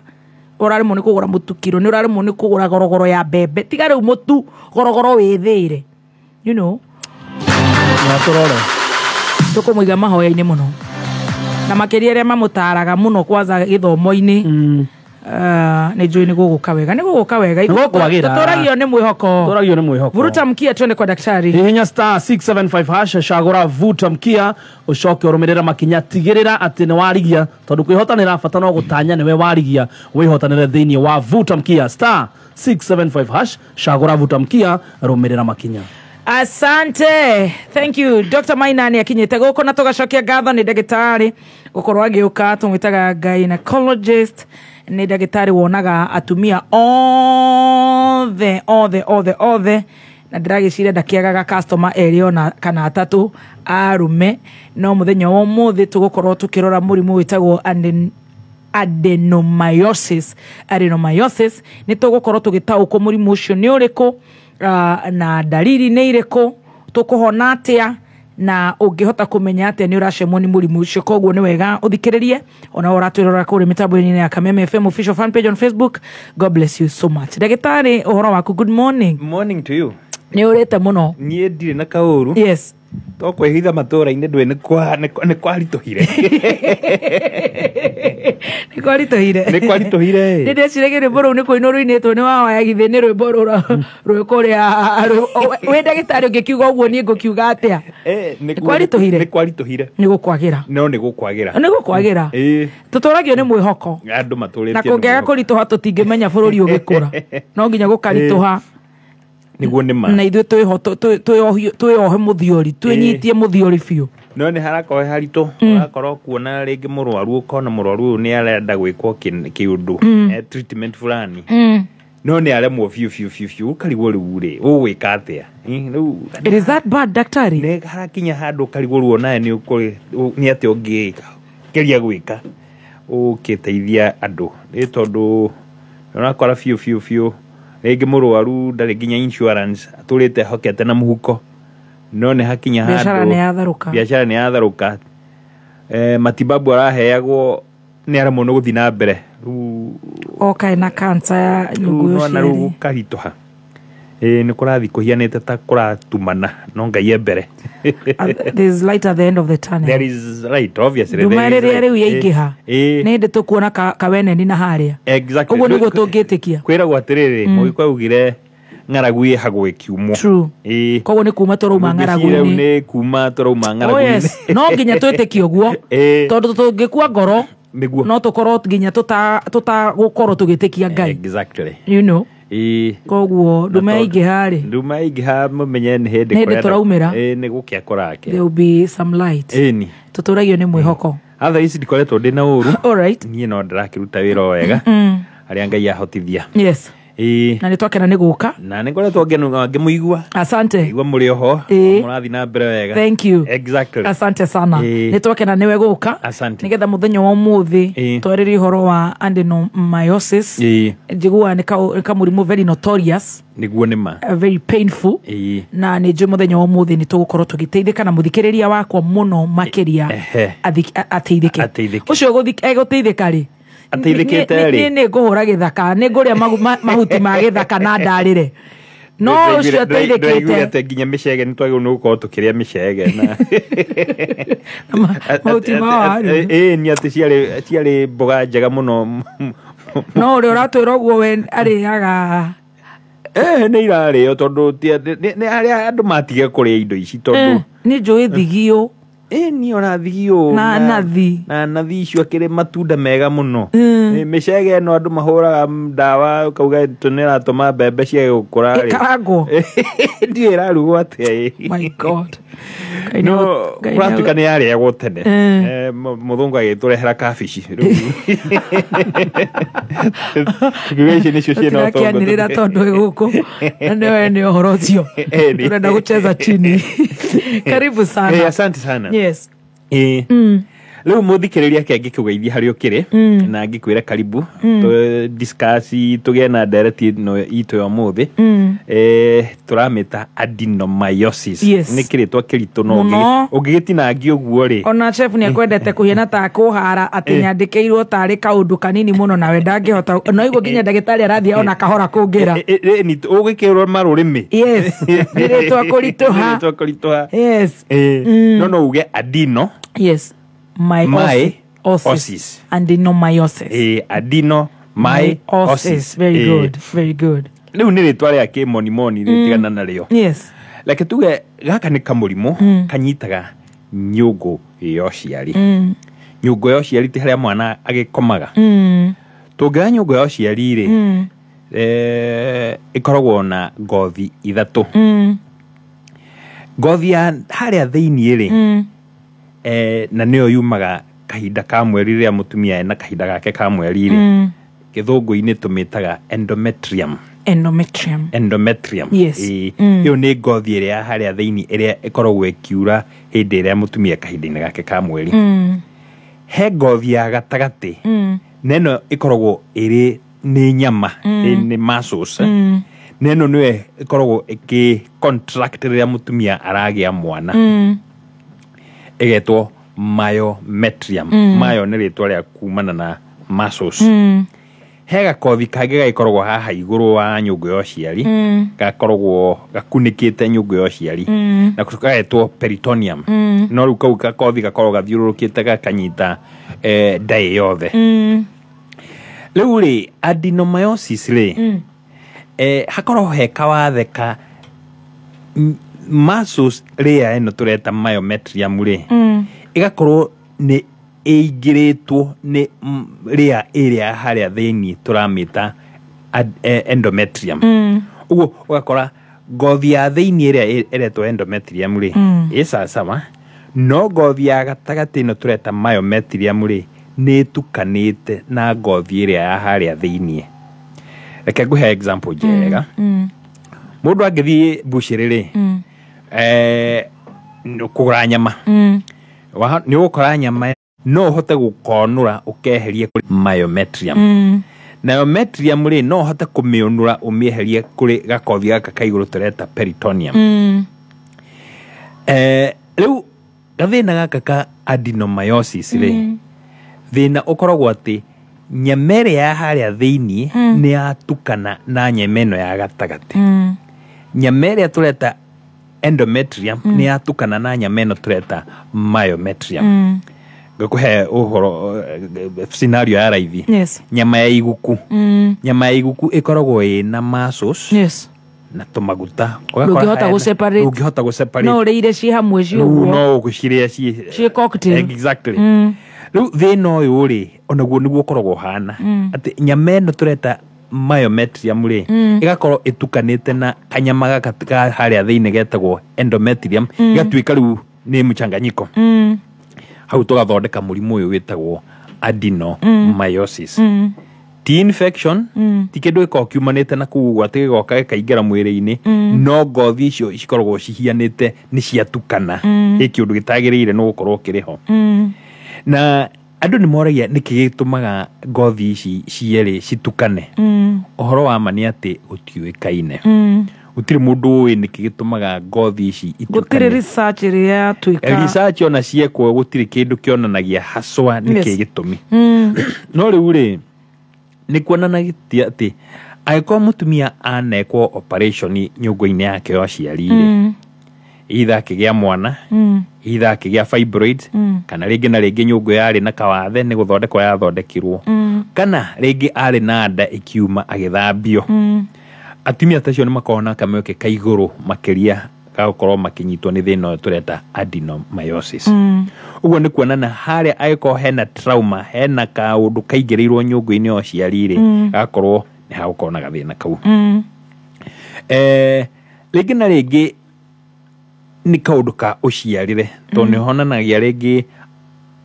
D: Ũraremwo nĩ kũgũra mũtu kiro, nĩ ũraremwo nĩ kũgũra gorogoro ya mbembe, tiga rĩu mũtu gorogoro wĩthĩire, you know.
E: Na tũrore
D: tũkũmũiga mahoya-inĩ mũno na makĩria arĩa mamũtaraga mũno kwanza gĩthomo-inĩ. Nĩ njũĩ nĩ gũgũka wega, nĩ gũgũka wega. Tũtũragio nĩ mwĩhoko,
E: tũragio nĩ mwĩhoko.
D: Vuruta mkia twende kwa daktari.
E: Hihinya star 675 hash, cagũra vuta mkia ũcoke ũrũmĩrĩra makinya, tigĩrĩra atĩ nĩ warigia tondũ kwĩhotanĩra bata no gũtanya nĩwe warigia, wĩhotanĩre thĩinĩ wa vuta mkia. Star 675 hash, cagũra vuta mkia, rũmĩrĩra makinya.
D: Asante. Thank you. Dr. Maina nĩ akinyĩte gũkũ na tũgacokia ngatho nĩ ndagĩtarĩ gũkorwo agĩũka, tũmwĩtaga gynecologist, nĩ ndagĩtarĩ wonaga atumia othe othe othe othe, na ndĩragĩciria ndakĩagaga customer erĩ ona kana atatũ arume. No mũthenya wa ũmũthĩ tũgũkorwo tũkĩrora mũrimũ wĩtagwo adenomyosis. Adenomyosis nĩ tũgũkorwo tũgĩtaũkwo mũrimũ ũcio nĩ ũrĩkũ, na dalili nĩ irĩkũ, tũkũhona atĩa, na ũngĩhota kũmenya atĩa nĩ ũracemwo nĩ mũrimũ ũcio. Koguo nĩ wega ũthikĩrĩrie ona ũratwĩrora kũrĩ mĩtambo-inĩ ya Kameme FM official fan page on Facebook. God bless you so much. Ndagĩtarĩ, ũhoro waku? Good morning.
F: Morning to you.
D: Nĩ ũrĩte mũno?
F: Niĩ ndirĩ na kaũru.
D: Yes.
F: To kwĩhitha matũra-inĩ ndũĩ nĩ kwaritũhire.
D: Nĩ kwaritũhire.
F: Nĩ kwaritũhire.
D: Nĩ ndeciragia rwĩmbo rũu nĩ kũinwo rũinĩtwo nĩ Wawa Githĩ, nĩ rwĩmbo rwĩ kũrĩa wĩ ndagĩtarĩ ũngĩkiuga ũguo niĩ ngũkiuga atĩa?
F: Nĩ
D: kwaritũhire.
F: Nĩ kwaritũhire.
D: Nĩ gũkwagĩra.
F: No nĩ gũkwagĩra.
D: Nĩ gũkwagĩra. Tũtũragio nĩ mwĩhoko.
F: Andũ matũrĩtie.
D: Na kũngĩaga kũritũha tũtingĩmenya bũrũri ũgĩkũra. No nginya gũkaritũha.
F: Nĩguo nĩ ma.
D: Na ithuĩ twĩohe mũthiori, twĩnyitie mũthiori biũ.
F: No nĩ harakorwo haritũ, ũrakorwo kuona rĩngĩ mũrwaru, ũkona mũrwaru ũyũ nĩ arenda gwĩkwo kĩũndũ, treatment fulani. No nĩ aremwo biũ biũ biũ biũ, ũkarigwo rĩu rĩ, ũgwĩka atĩa? Rĩu
D: It is that bad, daktari?
F: Nĩ harakinya handũ ũkarigwo rĩu onawe nĩ atĩa ũngĩka, geria gwĩka ũkĩteithia andũ. Nĩ tondũ ũrakora biũ biũ biũ rĩngĩ mũrwaru ndarĩ nginya insurance, atũrĩte ehokete na mũhuko, no nĩ hakinya handũ
D: biacara nĩ yatharũka,
F: biacara nĩ yatharũka, matibabu araheagwo nĩ aremwo nĩ gũthiĩ na mbere, rĩu
D: oka ena cancer ya nyũngũ
F: ũcio, rĩu gũkaritũha. Nĩ kũrathiĩ kũhianĩte ta kũratumana, no Ngai e mbere.
D: There's light at the end of the tunnel.
F: There is light, obviously.
D: Nduma rĩrĩa rĩu yaingĩha nĩ hĩndĩ tũkuona kaweneni na harĩa.
F: Exactly.
D: Ũguo nĩguo tũngĩtĩkia.
F: Kwĩragwo atĩrĩrĩ, Mũgĩkũyũ augire ng'aragu ĩhagwo ĩkiumwo.
D: True. Koguo nĩ kuma tũrauma ng'aragu-inĩ.
F: Nĩ kuma tũrauma ng'aragu-inĩ.
D: Oh yes. No nginya twĩtĩkie ũguo, tondũ tũngĩkua ngoro
F: Nĩguo.
D: No tũkorwo nginya tũtagũkorwo tũgĩtĩkia Ngai.
F: Exactly.
D: You know.
F: Ĩĩ.
D: Koguo nduma yaingĩha rĩ,
F: Nduma yaingĩha mũmenye nĩ hĩndĩ
D: Nĩ hĩndĩ tũraumĩra.
F: Ĩĩ, nĩ gũkĩa kũrake.
D: There will be some light.
F: Ĩni.
D: Tũtũragio nĩ mwĩhoko.
F: Atha ici ndikoretwo ndĩ na ũru.
D: All right.
F: Niĩ no ndĩrakĩruta wĩra o wega harĩa Ngai ahotithia.
D: Yes.
F: Ĩĩ.
D: Na nĩ twakena nĩ gũka.
F: Na nĩ ngoretwo ngĩmũigua.
D: Asante.
F: Igua mũrĩ oho.
D: Ĩĩ.
F: Mũrathiĩ na mbere wega.
D: Thank you.
F: Exactly.
D: Asante sana.
F: Ĩĩ.
D: Nĩ twakena nĩwe gũka.
F: Asante.
D: Nĩgetha mũthenya wa ũmũthĩ
F: Ĩĩ.
D: twarĩrie ũhoro wa adenomyosis.
F: Ĩĩ.
D: Njiguaga nĩ kamũrimũ very notorious,
F: Nĩguo nĩ ma.
D: Very painful.
F: Ĩĩ.
D: Na nĩ njũĩ mũthenya wa ũmũthĩ nĩ tũgũkorwo tũgĩteithĩka na mũthikĩrĩria wakwa mũno makĩria
F: Ehe.
D: ateithĩke.
F: Ateithĩke.
D: Ũcio egũteithĩka rĩ,
F: Ateithĩkĩte rĩ?
D: Nĩ ngũhũra gĩthaka, nĩ ngũrĩa mahuti ma gĩthaka na ndarĩre. No ũcio
F: Ndĩraiguire
D: ateithĩkĩte
F: atĩ nginya mĩcege nĩ twagĩrĩirwo nĩ gũkorwo tũkĩrĩa mĩcege na
D: mahuti ma waru.
F: Ĩĩ, nĩ atĩ ciarĩ mboga njega mũno.
D: No ũrĩa ũratwĩra ũguo we arĩaga.
F: Nĩ irarĩo tondũ nĩ harĩa andũ matige kũrĩa indo ici tondũ
D: Nĩ njũĩ thigio.
F: Ĩĩ, niĩ ona thigio
D: Na nathi.
F: Na nathi icio akĩrĩ matunda mega mũno. Mĩcege ĩno andũ mahũraga ndawa ũkauga nĩ ĩratũma mbembe ciage gũkũra rĩ.
D: Ĩkarangwo.
F: Ndiũĩ ĩrarugwo atĩa ĩ.
D: My God. Ngai
F: No
D: Ngai
F: kũratuĩka nĩ yarĩagwo tene. Mũthũngũ agĩtũrehera kabici rĩu. Tukiuga ici nĩcio ciĩna ũtongo.
D: Tũtirakĩanĩrĩra tondũ ĩ gũkũ na nĩwe nĩ ũhoro ũcio.
F: Ĩni.
D: Tũrenda gũcheza chini. Karibu sana.
F: Asante sana.
D: Yes.
F: Ĩĩ. Rĩu mũthikĩrĩria ke ngĩkũgeithia harĩa ũkĩrĩ na ngĩkwĩra karibu discuss tũgĩe na ndereti ĩno itũ ya ũmũthĩ. Tũramĩta adenomyosis.
D: Yes.
F: Nĩ kĩrĩtwa kĩritũ no
D: Mũno.
F: ũngĩgĩtinangia ũguo rĩ.
D: Ona chef nĩ ekwendete kũhiana ta kũhara atĩ nyandĩkĩirwo tarĩ kaũndũ kanini mũno nawe ndangĩhota. No iguo nginya ndagĩtarĩ arathiĩ ona kahora kũngĩra.
F: Ũgĩkĩrwo marũrĩmĩ.
D: Yes. Nĩ rĩtwa kũritũha.
F: Nĩ rĩtwa kũritũha.
D: Yes.
F: No uge adeno.
D: Yes.
F: My
D: Osis.
F: osis.
D: Adenomyosis.
F: Adenomyosis.
D: Very good. Very good.
F: Rĩu nĩ rĩtwa rĩa kĩmonimoni rĩtigana narĩo.
D: Yes.
F: Reke tuge gaka nĩ kamũrimũ kanyitaga nyũngũ ya ũciari. Nyũngũ ya ũciari ti harĩa mwana agĩkomaga. Tũngĩoya nyũngũ ya ũciari rĩ, ĩkoragwo na ngothi ithatũ. Ngothi ya harĩa thĩiniĩ rĩ, na nĩyo yumaga kahinda ka mweri rĩrĩa mũtumia ena kahinda gake ka mweri rĩ, gĩthũngũ-inĩ tũmĩtaga endometrium.
D: Endometrium.
F: Endometrium.
D: Yes.
F: Ĩyo nĩ ngothi ĩrĩa ya harĩa thĩiniĩ ĩrĩa ĩkoragwo ĩkiura hĩndĩ ĩrĩa mũtumia kahinda-inĩ gake ka mweri. He ngothi ya gatagatĩ, na ĩno ĩkoragwo ĩrĩ nĩ nyama, nĩ muscles. Na ĩno nĩyo ĩkoragwo ĩkĩ contract rĩrĩa mũtumia aragĩa mwana. Ĩgetwo myometrium. Myo nĩ rĩtwa rĩa kumana na muscles. He gakothi kangĩ gagĩkoragwo haha igũrũ wa nyũngũ ya ũciari, gakoragwo gakunĩkĩte nyũngũ ya ũciari, na gagetwo peritoneum. No rĩu kau gakothi gakoragwo gathiũrũrũkĩte gakanyita nda ĩ yothe. Rĩu rĩ, adenomyosis rĩ, hakoragwo he kawathe ka muscles rĩa ĩno tũreta myometrium rĩ, ĩgakorwo nĩ ĩingĩrĩtwo nĩ rĩa ĩrĩa harĩa thĩiniĩ tũramĩta endometrium. Ũguo ũgakora ngothi ya thĩiniĩ ĩrĩa ĩretwo endometrium rĩ, ĩ sawasawa, no ngothi ya gatagatĩ ĩno tũreta myometrium rĩ, nĩ ĩtukanĩte na ngothi ĩrĩa ya harĩa thĩiniĩ. Reke ngũhe example njega. Mũndũ angĩthiĩ mbucĩrĩ rĩ, kũgũra nyama, nĩ ũgũkora nyama no ũhote gũkonũra ũkeherie kũrĩ myometrium. Myometrium rĩ, no ũhote kũmĩũnũra ũmĩeherie kũrĩ gakothi gaka ka igũrũ tũreta peritoneum. Rĩu gathĩna gaka ka adenomyosis rĩ, thĩna ũkoragwo atĩ nyama ĩrĩa ya harĩa thĩiniĩ nĩ yatukana na nyama ĩno ya gatagatĩ. Nyama ĩrĩa tũreta endometrium nĩ yatukana na nyama ĩno tũreta myometrium. Ngũkũhe ũhoro scenario ya raithi.
D: Yes.
F: Nyama ya iguku. Nyama ya iguku ĩkoragwo ĩna muscles.
D: Yes.
F: Na tũmaguta.
D: Ndũngĩhota gũ-separate.
F: Ndũngĩhota gũ-separate.
D: No ũrĩire ciĩ hamwe ciĩ
F: Rĩu
D: ũguo.
F: no ũgũcirĩa ciĩ
D: Ciĩ cocktail.
F: Exactly. Rĩu thĩna ũyũ rĩ, onaguo nĩguo ũkoragwo ũhana, atĩ nyama ĩno tũreta myometrium rĩ, ĩgakorwo ĩtukanĩte na kanyama gaka ka harĩa thĩinĩ getagwo endometrium, ĩgatuĩka rĩu nĩ mchanganyiko. Hau tũgathondeka mũrimũ ũyũ wĩtagwo adenomyosis. Ti infection, ti kĩndũ gĩkoragwo kiumanĩte na kũu ũguo atĩ gĩgoka gĩkaingĩra mwĩrĩ-inĩ, no ngothi icio cikoragwo cihianĩte nĩ ciatukana. Ĩ kĩũndũ gĩtagĩrĩire nĩ gũkorwo kĩrĩ ho. Na andũ nĩ moragia nĩkĩ gĩtũmaga ngothi ici cierĩ citukane. Ũhoro wa ma nĩ atĩ gũtiũĩkaine. Gũtirĩ mũndũ ũĩ nĩkĩ gĩtũmaga ngothi ici
D: Gũtirĩ
F: itukane.
D: research ĩrĩa yatuĩka.
F: Research ona ciekwo gũtirĩ kĩndũ kĩonanagia haswa nĩkĩ gĩtũmi. No rĩu rĩ, nĩ kuonanagia atĩ angĩkorwo mũtumia anekwo operation nyũngũ-inĩ yake ya ũciari rĩ, either akĩgĩa mwana, either akĩgĩa fibroids, kana rĩngĩ na rĩngĩ nyũngũ yarĩ na kawathe nĩ gũthondekwo yathondekirwo, kana rĩngĩ arĩ na nda ĩkiuma agĩthambio, atumia ta acio nĩ makoragwo na kamweke ka igũrũ makĩria ga gũkorwo makĩnyitwo nĩ thĩna ũyũ tũreta adenomyosis. Ũguo nĩ kuonana harĩa angĩkorwo hena trauma, hena kaũndũ kaingĩrĩirwo nyũngũ-inĩ ya ũciari rĩ, gakorwo nĩ hagũkorwo na gathĩna kau. Rĩngĩ na rĩngĩ nĩ kaũndũ ka ũciarĩre, tondũ nĩ honanagia rĩngĩ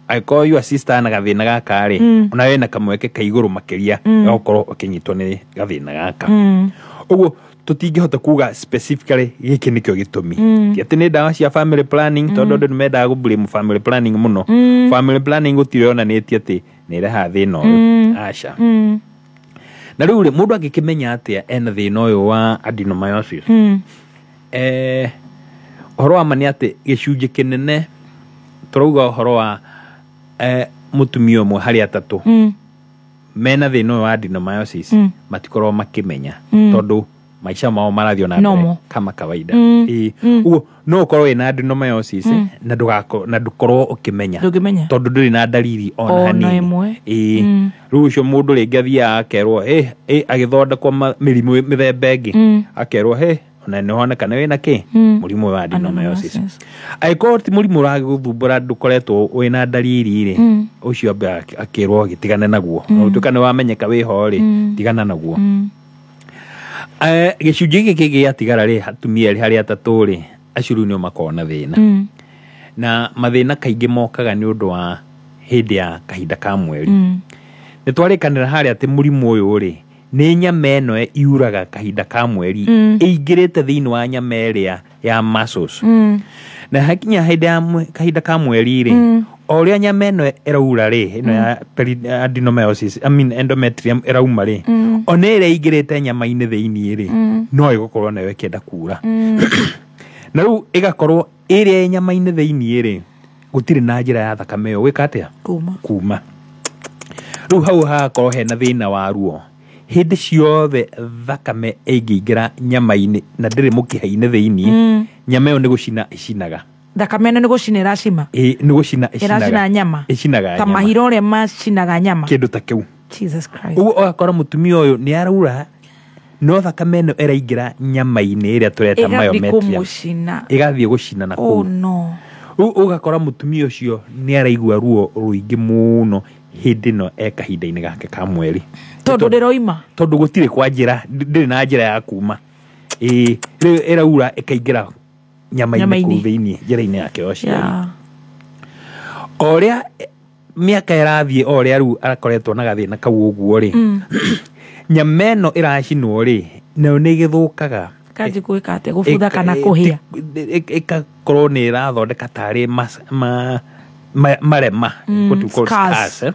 F: angĩkorwo your sister ana gathĩna gaka rĩ, ona wĩna kamweke ka igũrũ makĩria ga gũkorwo ũkĩnyitwo nĩ gathĩna gaka. Ũguo tũtingĩhota kuga specifically gĩkĩ nĩkĩo gĩtũmi. Ti atĩ nĩ ndawa cia family planning, tondũ andũ nĩ mendaga gũ blame family planning mũno. Family planning gũtirĩ yonanĩtie atĩ nĩ ĩrehaga thĩna ũyũ, aca. Na rĩu rĩ, mũndũ angĩkĩmenya atĩa ena thĩna ũyũ wa adenomyosis? Ũhoro wa ma nĩ atĩ gĩcunjĩ kĩnene tũrauga ũhoro wa mũtumia ũmwe harĩ atatũ mena thĩna ũyũ wa adenomyosis matikoragwo makĩmenya, tondũ maica mao marathiĩ ona mbere
D: Normal.
F: kama kawaida. Ĩĩ. Ũguo no ũkorwo wĩna adenomyosis na ndũgako na ndũkorwo ũkĩmenya,
D: Ndũngĩmenya.
F: tondũ ndũrĩ na dalili ona
D: Ona
F: hanini.
D: ĩmwe.
F: Ĩĩ. Rĩu ũcio mũndũ rĩngĩ athiaga akerwo agĩthondekwo mĩrimũ mĩthemba ĩngĩ, akerwo ona nĩ woneka nĩ wĩna kĩ mũrimũ wa adenomyosis.
D: Adenomyosis.
F: Angĩkorwo ti mũrimũ ũragũthumbũra, ndũkoretwo wĩna dalili rĩ, ũcio ambe akĩrwo agĩtigane naguo. Na ũtuĩka nĩ wamenyeka wĩho rĩ, tigana naguo. Gĩcunjĩ gĩkĩ kĩngĩ gĩatigara rĩ, atumia erĩ harĩ atatũ rĩ, acio rĩu nĩo makoragwo na thĩna. Na mathĩna kaingĩ mokaga nĩ ũndũ wa hĩndĩ ya kahinda ka mweri. Nĩ twarĩkanĩra harĩa atĩ mũrimũ ũyũ rĩ, nĩ nyama ĩno iuraga kahinda ka mweri ĩingĩrĩte thĩinĩ wa nyama ĩrĩa ya muscles. Na hakinya hĩndĩ ya kahinda ka mweri rĩ, o ũrĩa nyama ĩno ĩraura rĩ, ĩno ya adenomyosis, I mean endometrium ĩrauma rĩ, ona ĩrĩa ĩingĩrĩte nyama-inĩ thĩinĩ rĩ, no ĩgũkorwo nayo ĩkĩenda kura. Na rĩu ĩgakorwo ĩrĩa ĩ nyama-inĩ thĩinĩ rĩ, gũtirĩ na njĩra ya thakame ĩyo gwĩka atĩa?
D: Kuma.
F: Kuma. Rĩu hau hagakorwo hena thĩna wa ruo. Hĩndĩ ciothe thakame ĩngĩingĩra nyama-inĩ na ndĩrĩ mũkiha-inĩ thĩinĩ, nyama ĩyo nĩ gũcina ĩcinaga.
D: Thakame ĩno nĩ gũcina ĩracima.
F: Ĩ, nĩ gũcina ĩcinaga.
D: Ĩracina nyama.
F: Ĩcinaga
D: Ta
F: nyama.
D: mahira ũrĩa macinaga nyama.
F: Kĩndũ ta kĩu.
D: Jesus Christ.
F: Ũguo ũgakora mũtumia ũyũ nĩ araura, no thakame ĩno ĩraingĩra nyama-inĩ ĩrĩa tũreta
D: Ĩgathiĩ
F: myometrium.
D: kũmũcina.
F: Ĩgathiĩ gũcina na
D: Oh
F: kũu.
D: no.
F: Rĩu ũgakora mũtumia ũcio nĩ araigua ruo rũingĩ mũno hĩndĩ ĩno e kahinda-inĩ gake ka mweri.
D: Tondũ ndĩroima.
F: Tondũ gũtirĩ kwa njĩra, ndĩrĩ na njĩra ya kuma. Ĩĩ, rĩu ĩraura ĩkaingĩra nyama-inĩ
D: Nyama-inĩ.
F: kũu thĩinĩ, njĩra-inĩ yake ya ũciari.
D: Yeah.
F: O ũrĩa mĩaka ĩrathiĩ, o ũrĩa rĩu akoretwo na gathĩna kau ũguo rĩ, nyama ĩno ĩracinwo rĩ, nayo nĩ ĩgĩthũkaga.
D: Kanji gwĩka atĩa? Gũbutha kana kũhĩa?
F: Ĩgakorwo nĩ ĩrathondeka tarĩ marema. What we call
D: Scars.
F: scars, eh?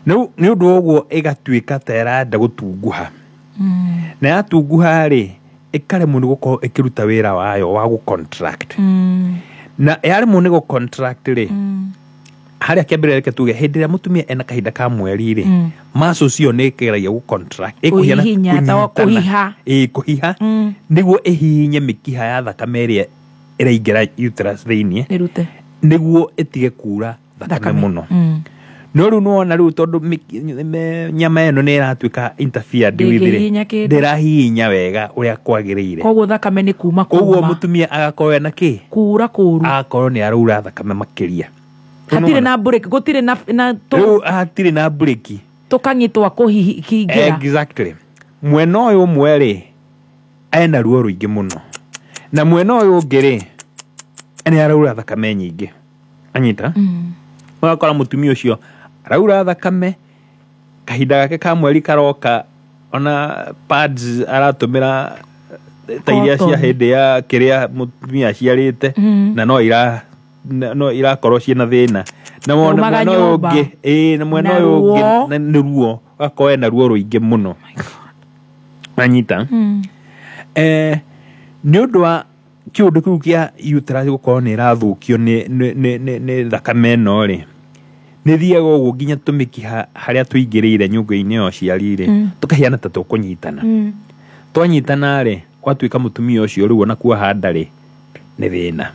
F: Rĩu nĩ ũndũ wa ũguo ĩgatuĩka ta ĩrenda gũtunguha. Na yatunguha rĩ, ĩkaremwo nĩ gũkorwo ĩkĩruta wĩra wayo wa gũ-contract. Na yaremwo nĩ gũ-contract rĩ, harĩa kĩambĩrĩria reke tuge hĩndĩ ĩrĩa mũtumia ena kahinda ka mweri rĩ, muscles ĩyo nĩ ĩkĩgeragia gũ-contract. Ĩkũhiana
D: Kũhihinya, ta wa
F: kũnyitana.
D: kũhiha.
F: Ĩĩ, kũhiha. Nĩguo ĩhihinye mĩkiha ya thakame ĩrĩa ĩraingĩra uterus thĩinĩ,
D: Ĩrute.
F: nĩguo ĩtige kura thakame mũno. No rĩu nĩwona rĩu tondũ nyama ĩno nĩ ĩratuĩka interfered with rĩ,
D: Ndĩngĩhihinya kĩndũ.
F: ndĩrahihinya wega ũrĩa kwagĩrĩire.
D: Koguo thakame nĩ kuma
F: Koguo
D: kuma.
F: mũtumia agakorwo ena kĩ?
D: Kura kũru.
F: Agakorwo nĩ araura thakame makĩria.
D: Hatirĩ na break, gũtirĩ na
F: rĩu hatirĩ na break,
D: tũkang'i twa kũhingĩra.
F: Exactly. Mwena ũyũ ũmwe rĩ ena ruo rũingĩ mũno, na mwena ũyũ ũngĩ rĩ nĩ araura thakame nyingĩ. Anyita? Ũgakora mũtumia ũcio araura thakame, kahinda gake ka mweri karoka, ona pads aratũmĩra ta iria cia hĩndĩ ya kĩrĩa mũtumia aciarĩte, na no irakorwo ciĩna thĩna. Na mwena ũyũ ũngĩ, ĩĩ, na mwena ũyũ ũngĩ nĩ ruo, ũgakorwo ena ruo rũingĩ mũno. Anyita? Nĩ ũndũ wa kĩũndũ kĩu kĩa uterus gũkorwo nĩ ĩrathũkio nĩ thakame ĩno rĩ, nĩ thiaga ũguo nginya tũmĩkiha harĩa tũingĩrĩire nyũngũ-inĩ ya ũciari rĩ, tũkahiana ta tũkũnyitana. Twanyitana rĩ, gwatuĩka mũtumia ũcio rĩu ona kuoha nda rĩ nĩ thĩna,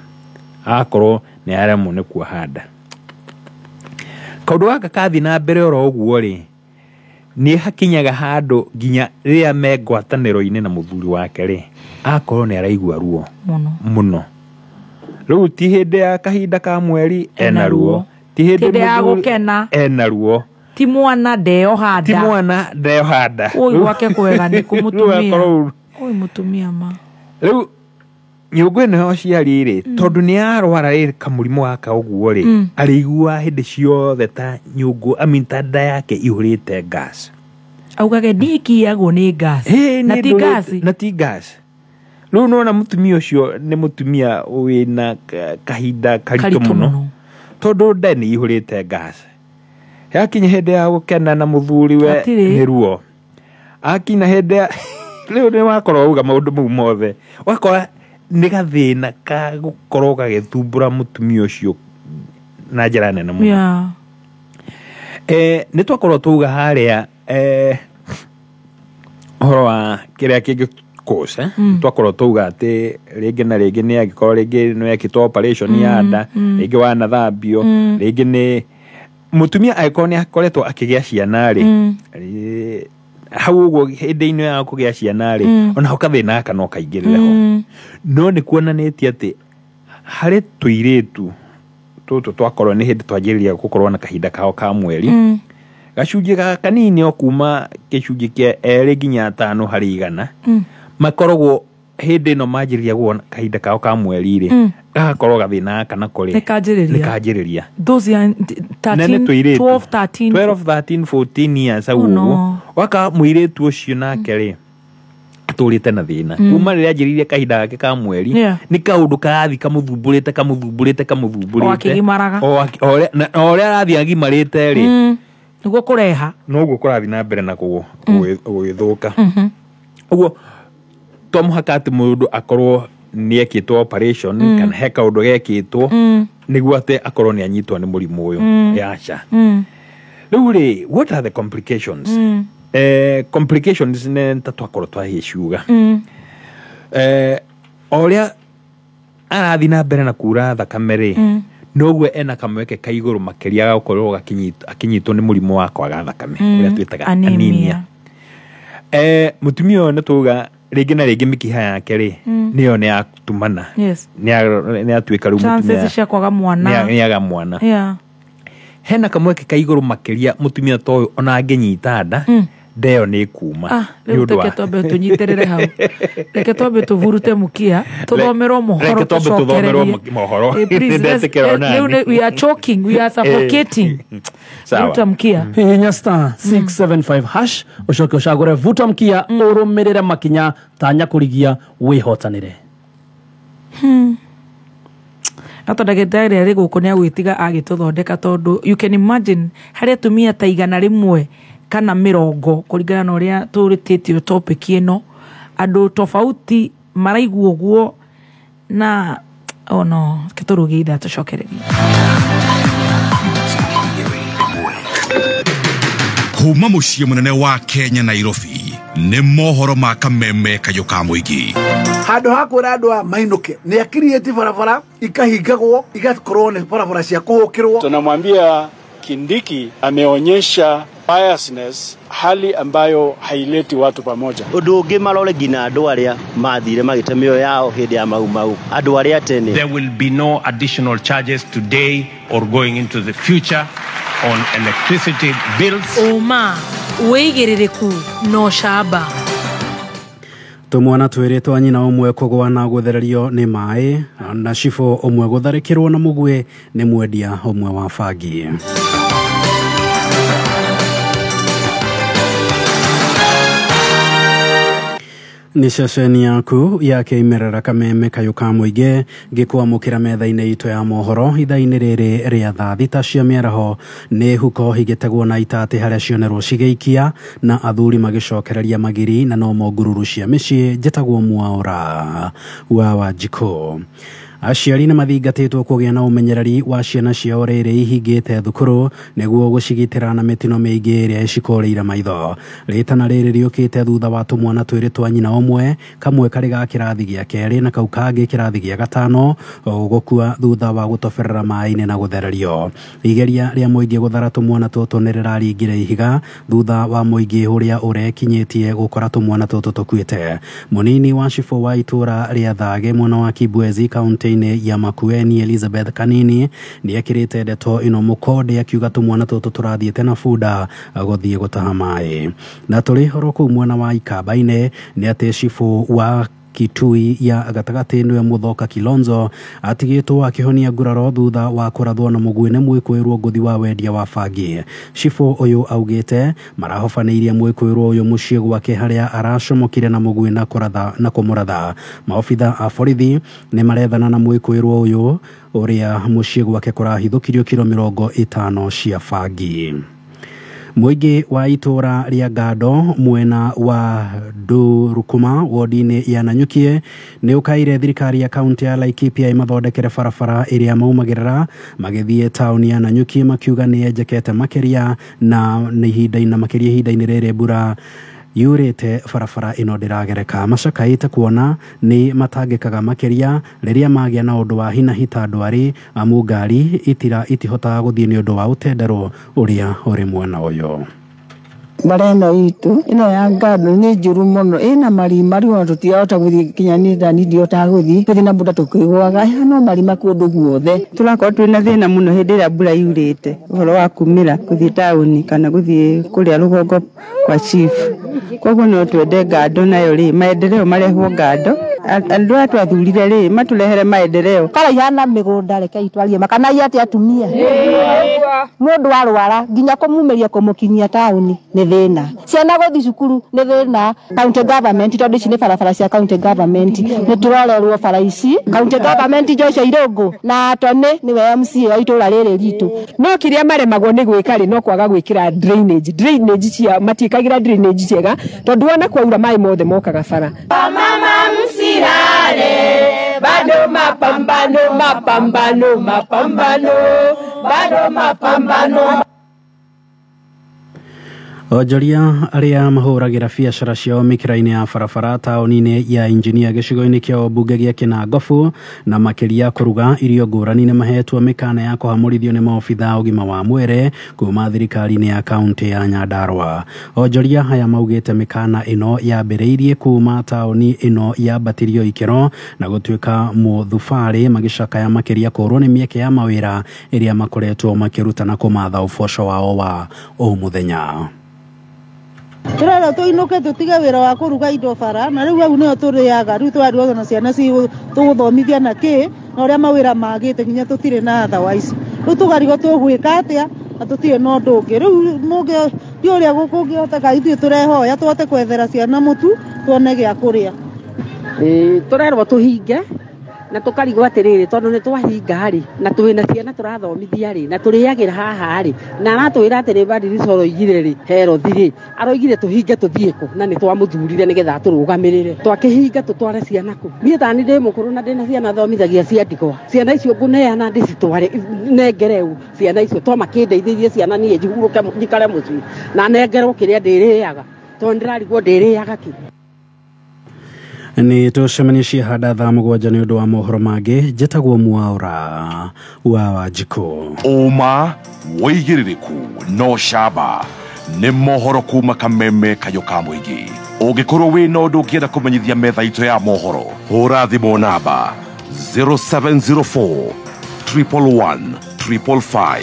F: agakorwo nĩ aremwo nĩ kuoha nda. Kaũndũ gaka kathiĩ na mbere oro ũguo rĩ, nĩ hakinyaga handũ nginya rĩrĩa me ngwatanĩro-inĩ na mũthuri wake rĩ, agakorwo nĩ araigua ruo mũno. Rĩu ti hĩndĩ ya kahinda ka mweri ena ruo, ti hĩndĩ
D: ya gũkena
F: ena ruo,
D: ti mwana ndeoha nda,
F: ti mwana ndeoha nda.
D: Oi gwake kwega nĩ kũmũtumia. Oi mũtumia ma.
F: Rĩu nyũngũ ĩno ya ũciari rĩ, tondũ nĩ arwara rĩ kamũrimũ gaka ũguo rĩ, arĩiguaga hĩndĩ ciothe ta nyũngũ, I mean ta nda yake ihũrĩte gas.
D: Augage niĩ ngiagwo nĩ gas. Na ti gas.
F: Na ti gas. Rĩu nĩwona mũtumia ũcio nĩ mũtumia wĩna kahinda karitũ mũno, tondũ nda nĩ ihũrĩte gas. Yakinya hĩndĩ ya gũkena na mũthuriwe nĩ ruo, akinya hĩndĩ ya rĩu nĩ wakorwo auga maũndũ mau mothe, wakora nĩ gathĩna ka gũkorwo gagĩthumbũra mũtumia ũcio na njĩra nene mũno. Nĩ twakorwo twauga harĩa ũhoro wa kĩrĩa kĩngĩ cause, twakorwo twauga atĩ rĩngĩ na rĩngĩ nĩ angĩkorwo rĩngĩ nĩ wekĩtwo operation ya nda, rĩngĩ wanathambio, rĩngĩ nĩ mũtumia angĩkorwo nĩ akoretwo akĩgĩa ciana rĩ, hau ũguo hĩndĩ-inĩ ya kũgĩa ciana rĩ, ona ho kathĩna gaka no kaingĩrĩre ho. No nĩ kuonanĩtie atĩ harĩ tũirĩtu tũtũ twakorwo nĩ hĩndĩ twanjĩrĩria gũkorwo na kahinda kao ka mweri, gacunjĩ gaka kanini o kuma gĩcunjĩ kĩa 2 nginya 5 harĩ igana, makoragwo hĩndĩ ĩno manjĩrĩria guona kahinda kao ka mweri rĩ, gagakorwo gathĩna gaka nako rĩ nĩ kanjĩrĩria.
D: Those are 13, 12, 13,
F: 12, 13, 14 years hau ũguo. Waka mũirĩtu ũcio nake rĩ atũrĩte na thĩna kuma rĩrĩa anjĩrĩirie kahinda gake ka mweri, nĩ kaũndũ karathiĩ kamũthumbũrĩte kamũthumbũrĩte kamũthumbũrĩte,
D: o akĩgimaraga,
F: o ũrĩa arathiĩ agimarĩte rĩ,
D: nĩguo kũreha,
F: noguo kũrathiĩ na mbere na gũgĩthũka. Ũguo to mũhaka atĩ mũndũ akorwo nĩ ekĩtwo operation kana he kaũndũ gekĩtwo nĩguo atĩ akorwo nĩ anyitwo nĩ mũrimũ ũyũ. Aca. Rĩu rĩ, what are the complications? Complications nĩ ta twakorwo twagĩciuga. O ũrĩa arathiĩ na mbere na kura thakame rĩ, noguo ena kamweke ka igũrũ makĩria ga gũkorwo akĩnyitwo nĩ mũrimũ wa kwaga thakame ũrĩa twĩtaga anemia. Mũtumia ũyũ nĩ twauga rĩngĩ na rĩngĩ mĩkiha yake rĩ nĩyo nĩ yatumana, nĩ yatuĩka rĩu mũtumia
D: cia kwaga mwana,
F: nĩ yaga mwana. Hena kamweke ka igũrũ makĩria mũtumia ta ũyũ ona angĩnyita nda, nda ĩyo nĩ ĩkuma.
D: Rĩu reke twambe tũnyitĩrĩre hau, reke twambe tũburute mũkia, tũthomerwo mohoro, tũcokererie
F: mohoro.
D: Rĩu we are choking, we are suffocating. Vuta mkia.
E: Hihinya star 675 hash ũcoke ũcagũre vuta mkia, ũrũmĩrĩre makinya tanya kũrigia wĩhotanĩre.
D: No to ndagĩtarĩ arĩ gũkũ nĩ agwĩtiga agĩtũthondeka, tondũ you can imagine harĩ atumia ta 100 kana 80 kũringana na ũrĩa tũrĩtĩtio topic ĩno, andũ tofauti maraigua ũguo na oh no, reke tũrũgie ithaa tũcokererie.
G: Kuma mũciĩ mũnene wa Kenya Nairobi nĩ mohoro ma kameme kayũ ka mũingĩ.
H: Handũ ha kwĩra andũ aya mainũke, nĩ akiriĩti barabara ikahingagwo, igakorwo nĩ barabara cia kũhũkĩrwo.
I: Tunamwambia Kindiki ameonyesha Biasness, hali ambayo haileti watu pamoja.
J: Undu ungi marore nginya andu aria mathire magite mioyo yao hindi ya Mau Mau, andu aria tene.
K: There will be no additional charges today or going into the future on electricity bills.
D: Uma wigiririku no shaba.
L: Tumwana twiri twa nyina umwe kugwa na guthererio ni mai na cibũ umwe gutharikirwo na mugwe ni mwendia umwe wa bangi. Nĩ ceceni yaku ya kĩmerera kameme kayũ ka mũingĩ ngĩkwamũkĩra metha-inĩ itũ ya mohoro ithaa-inĩ rĩrĩ rĩa thaa thita cia mĩaraho. Nĩ huko igĩtegwo na itatĩ harĩa cionerwo cigĩikia na athuri magĩcokereria magiri na nomo ngururu cia mĩciĩ. Njĩtagwo Mwaũra wa Wanjikũ. Aciari nĩ mathingatĩtwo kũgĩa na ũmenyereri wa ciana ciao rĩrĩ ihingĩte thukuru nĩguo gũcigitĩra na mĩtino mĩingĩ ĩrĩa ĩcikorĩire maitho. Rĩtana rĩrĩ rĩũkĩte thutha wa tũmwana twĩrĩ twa nyina ũmwe, kamwe karĩ ga kĩrathi gĩa kerĩ na kau kangĩ kĩrathi gĩa gatano, gũkua thutha wa gũtoberera maĩ-inĩ na gũthererio. Igeria rĩa mũingĩ gũthara tũmwana tũtũ nĩ rĩraringire ihiga thutha wa mũingĩ ũrĩa ũrekinyĩtie gũkora tũmwana tũtũ tũkuĩte. Mũnini wa cibũ wa itũra rĩa Thage mwena wa Kibwezi kaunti ya Makueni Elizabeth Kanini nĩ ekĩrĩte ndeto ĩno mũkonde akiuga tũmwana tũtũ tũrathiĩte na bunda gũthiĩ gũtaha maĩ. Na tũrĩ horo kũu mwena wa Ikamba-inĩ nĩ atĩ cibũ wa Kitui ya gatagatĩ nĩwe Muthoka Kilonzo atigĩtwo akĩhonia nguraro thutha wa kũrathwo na mũguĩ nĩ mwĩkũĩrwo ngũthi wa wendia wa bangi. Cibũ ũyũ augĩte marahobanĩirie mwĩkũĩrwo ũyũ mũciĩ gwake harĩa aracomokire na mũguĩ na kũratha na kũmũratha. Maobitha a borithi nĩ marethana na mwĩkũĩrwo ũyũ ũrĩa mũciĩ gwake kũrahithũkirio kiro 50 cia bangi. Mũingĩ wa itũra rĩa Ngando mwena wa Ndurukuma wodi-inĩ ya Nanyukie nĩ ũkaire thirikari ya kaunti ya Laikipia ĩmathondekere barabara ĩrĩa maumagĩrĩra magĩthiĩ taũni ya Nanyuki, makiuga nĩ yenjekete makĩria na nĩ ihinda-inĩ makĩria ihinda-inĩ rĩrĩ mbura yurĩte barabara ĩno ndĩragereka. Macakaĩte kuona nĩ matangĩkaga makĩria rĩrĩa magĩa na ũndũ wa hinahi ta ndwari, amu ngari itihotaga gũthiĩ nĩ ũndũ wa ũtenderũ ũrĩa ũrĩ mwena ũyũ.
M: Bara ĩno itũ ĩno ya Ngando nĩ njũru mũno, ĩna marima rĩu ona tũtirahota gũthiĩ nginya niĩ ndani ndihotaga gũthiĩ na mbura tũkĩgũaga no marima kũndũ guothe.
N: Tũrakorwo twĩna thĩna mũno hĩndĩ ĩrĩa mbura yurĩte ũhoro wa kumĩra gũthiĩ taũni kana gũthiĩ kũrĩa rũgongo kwa chief. Koguo no twende Ngando nayo rĩ maendeleo marehwo Ngando, andũ aya twathurire rĩ matũrehere maendeleo.
O: Bara ihana mĩgũnda rekei twarie makanai atĩ atumia mũndũ arwara nginya kũmumĩria kũmũkinyia taũni nĩ thĩna, ciana gũthiĩ cukuru nĩ thĩna. County government tondũ ici nĩ barabara cia county government nĩ tũrorerwo bara ici. County government Joshua Irũngũ na Tony nĩwe MCA wa itũra rĩrĩ ritũ.
P: No kĩrĩa maremagwo nĩ gwĩka rĩ no kwaga gwĩkĩra drainage cia matiĩkagĩra drainage njega tondũ wona kwaura maĩ mothe mokaga bara.
A: Mama msilale bado mapambano mapambano mapambano bado mapambano.
L: Onjoria arĩa mahũragĩra biacara ciao mĩkĩra-inĩ ya barabara taũni-inĩ ya Injinia gĩcigo-inĩ kĩa ũmbunge gĩa Kĩnangobu na makĩria kũruga irio ngũrani nĩ mahetwo mĩkana ya kũhamũrithio nĩ maobitha a ũgima wa mwĩrĩ kuma thirikari-inĩ ya kaunti ya Nyandarua. Onjoria aya maugĩte mĩkana ĩno yambĩrĩirie kuma taũni ĩno yambatĩrio ikĩro na gũtuĩka mũthubarĩ magĩcakaya makĩria kũrwo nĩ mĩeke ya mawĩra ĩrĩa makoretwo makĩruta na kũmatha ũboco wao wa o mũthenya.
Q: Turera tuinuke tutige wira wa kuruga indo bara na riu hau niho turiaga riu twarigwo na ciana tuguthomithia na ki na uria mawira magite nginya tutire na otherwise riu tugarigwo tugwika atia na tutire na undu ungi riu mungi ndi uria gukungihoteka ithuĩ turehoya tuhote kwethera ciana mutu tuone gia kuria.
P: Turerwo tuhinge na tukarigwo atiriri tondu ni twahinga ri na twina ciana turathomithia ri na turiagira haha ri na aratwira atiri Badiris oroigire ri Herothi ri aroigire tuhinge tuthie ku na ni twamuthurire nigetha turugamirire twakihinga tutware ciana ku nie tani ndi mukuru na ndina ciana thomithagia cia ndigwa ciana icio nguneana ndicitware nengereu ciana icio twamakĩndeithĩrie ciana niĩ njihuruke njikare mũciĩ na nengerwo kĩrĩa ndĩrĩaga tondũ ndĩrarigwo ndĩrĩaga kĩ.
L: Nĩ tũcemanie hada thaa 7 nĩ ũndũ wa mohoro mangĩ. Njĩtagwo Mwaũra wa Wanjikũ.
G: Ũma wĩigĩrĩrĩku no camba. Nĩ mohoro kuma Kameme Kayũ ka Mũingĩ. Ũngĩkorwo wĩna ũndũ ũngĩenda kũmenyithia metha itũ ya mohoro, hũra thimũ namba 0704 111 555.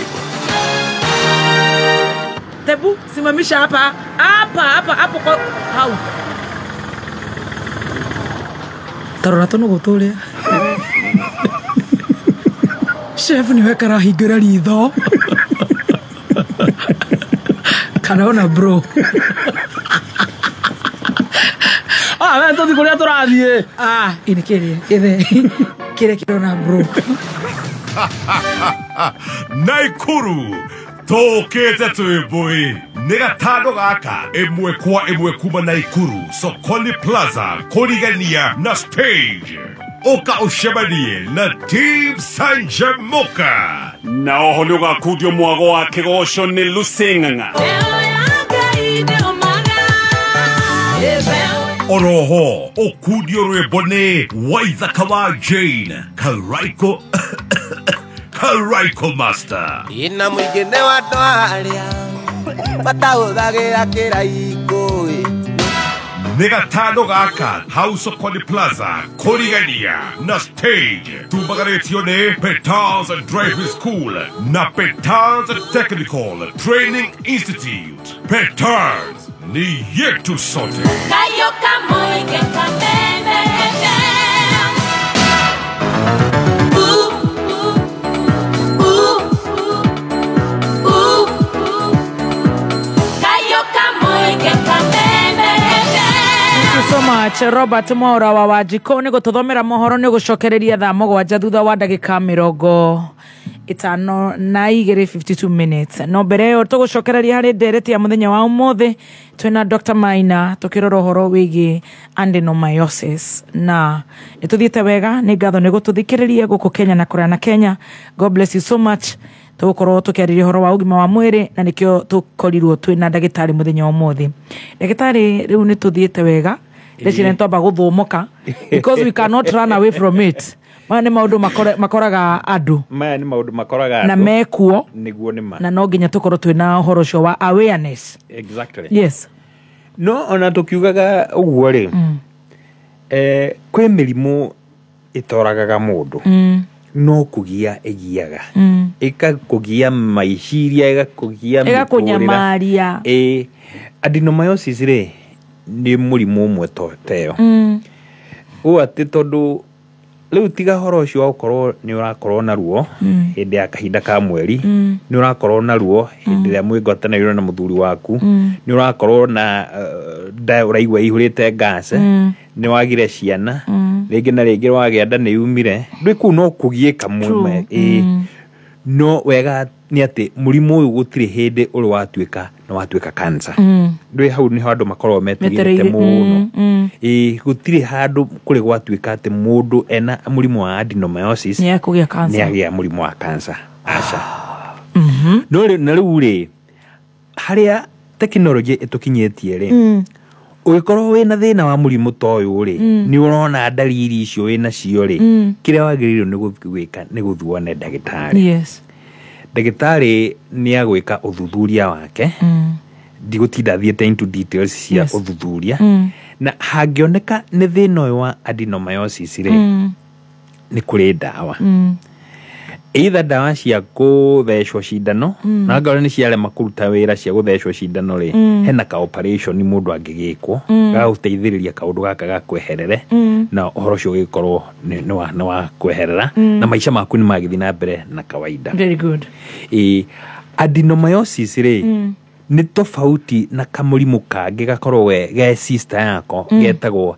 D: Tebu simamisha hapa hapa hapa hapo kwa hau. Tarora tũnũgũ tũrĩa. Chef niwe karahingũra ritho. Kanaona bro.
E: Ah, we tũthiĩ kũrĩa tũrathiĩ.
D: Ah, ini kĩrĩa kĩthe kĩrĩa kĩrona bro.
G: Naikuru tũkĩte twĩ mbũi nĩ gatano gaka ĩmwe kwa ĩmwe kuma Naikuru Sokoni Plaza kũrigania na stage. Ũka ũcemanie na Team Sanjamoka.
R: Na oho nĩ ũgakundio mwago wa kĩgoco nĩ Lucy Ng'ang'a.
G: Oroho ũkundio rwĩmbo nĩ Waithaka wa Jane Karaiko Karaiko Master.
S: Ina mũingĩ nĩ wa andũ arĩa matahũthagĩra kĩraikũ.
G: Nĩ gatano gaka hau Sokoni Plaza kũrigania na stage. Tumbagarĩtio nĩ Petals Driving School na Petals Technical Training Institute. Petals ni yetu sote.
C: Kayo Kamoike Kameme FM. Ooh, ooh, ooh, ooh. Kayo Kamoike Kameme FM.
D: Thank you so much Robert Mwaura wa Wanjikũ nĩ gũtũthomera mohoro nĩ gũcokereria thaa mũgwanja thutha wa ndagĩka 52 52 minutes. No mbere ĩyo tũgũcokereria harĩ ndereti ya mũthenya wa ũmũthĩ twĩna Dr. Maina tũkĩrora ũhoro wĩgiĩ adenomyosis. Na nĩ tũthiĩte wega, nĩ ngatho nĩ gũtũthikĩrĩria gũkũ Kenya na kũraya na Kenya. God bless you so much. Tũgũkorwo tũkĩarĩria ũhoro wa ũgima wa mwĩrĩ na nĩkĩo tũkorirwo twĩna ndagĩtarĩ mũthenya wa ũmũthĩ. Ndagĩtarĩ, rĩu nĩ tũthiĩte wega, ndeciria nĩ twamba gũthũmũka because we cannot run away from it. Maya nĩ maũndũ makoraga andũ.
F: Maya nĩ maũndũ makoraga andũ.
D: Na mekuo.
F: Nĩguo nĩ ma.
D: Na no nginya tũkorwo twĩna ũhoro ũcio wa awareness.
F: Exactly.
D: Yes.
F: No ona tũkiugaga ũguo rĩ, kwĩ mĩrimũ ĩtoragaga mũndũ. No kũgia ĩgiaga. Ĩgakũgia maiciria, ĩgakũgia mĩtũrĩre.
D: Ĩgakũnyamaria.
F: Adenomyosis rĩ nĩ mũrimũ ũmwe teyo. Ũũ atĩ tondũ rĩu tiga horo ũcio wa gũkorwo nĩ ũrakorwo na ruo hĩndĩ ya kahinda ka mweri, nĩ ũrakorwo na ruo hĩndĩ ĩrĩa mwĩ ngwatanĩro na mũthuri waku, nĩ ũrakorwo na nda ũraigua ĩihũrĩte gas, nĩ wagire ciana, rĩngĩ na rĩngĩ wagĩa nda nĩ yumire, ndwĩ kũu no kũgiĩka mũno. No wega nĩ atĩ mũrimũ ũyũ gũtirĩ hĩndĩ ũrĩ watuĩka nĩ watuĩka cancer. Ndwĩ hau nĩho andũ makoragwo metigĩrĩte mũno. Gũtirĩ handũ kũrĩ gwatuĩka atĩ mũndũ ena mũrimũ wa adenomyosis
D: nĩ ekũgĩa cancer.
F: Nĩ agĩa mũrimũ wa cancer. Aca. No na rĩu rĩ, harĩa tekinoronjĩ ĩtũkinyĩtie rĩ, ũngĩkorwo wĩna thĩna wa mũrimũ ta ũyũ rĩ, nĩ ũrona ndariri icio wĩnacio rĩ, kĩrĩa wagĩrĩirwo nĩ gwĩka nĩ gũthiĩ wone ndagĩtarĩ.
D: Yes.
F: Ndagĩtarĩ nĩ agwĩka ũthuthuria wake. Ndigũtinda thiĩte into details cia ũthuthuria. Na hangĩoneka nĩ thĩna ũyũ wa adenomyosis rĩ, nĩ kũrĩ ndawa. Either ndawa cia kũthecwo cindano, na angorwo nĩ ciarema kũruta wĩra cia gũthecwo cindano rĩ, hena ka operation mũndũ angĩgĩkwo gagũteithĩrĩria kaũndũ gaka gakweherere, na ũhoro ũcio ũgĩkorwo nĩ wa kweherera, na maica maku nĩ magĩthiĩ na mbere na kawaida.
D: Very good.
F: Adenomyosis rĩ, nĩ tofauti na kamũrimũ kangĩ gakorwo ge sister yako getagwo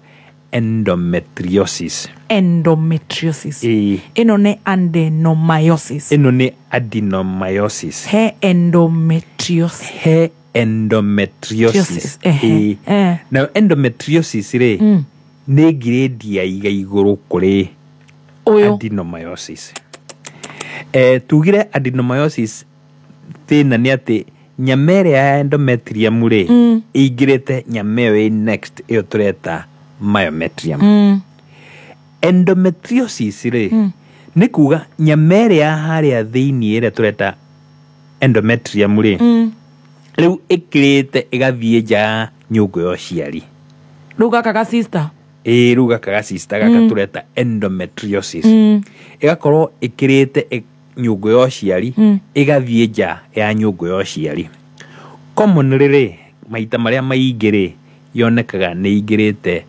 F: endometriosis.
D: Endometriosis. Ĩno nĩ adenomyosis.
F: Ĩno nĩ adenomyosis.
D: He endometriosis.
F: He endometriosis. Nayo endometriosis rĩ, nĩ grade ya iga igũrũ kũrĩ adenomyosis. Tugire adenomyosis thĩna nĩ atĩ nyama ĩrĩa ya endometrium rĩ, ĩingĩrĩte nyama ĩyo ĩ next ĩyo tũreta myometrium. Endometriosis rĩ, nĩ kuga nyama ĩrĩa ya harĩa thĩinĩ ĩrĩa tũreta endometrium rĩ, Rĩu ĩkĩrĩte ĩgathiĩ nja ya nyũngũ ya ũciari.
D: Rĩu gaka ga sister.
F: Ĩĩ, rĩu gaka ga sister gaka tũreta endometriosis. Ĩgakorwo ĩkĩrĩte nyũngũ ya ũciari, ĩgathiĩ nja ya nyũngũ ya ũciari. Commonly rĩ, maita marĩa maingĩ rĩ, yonekaga nĩ ingĩrĩte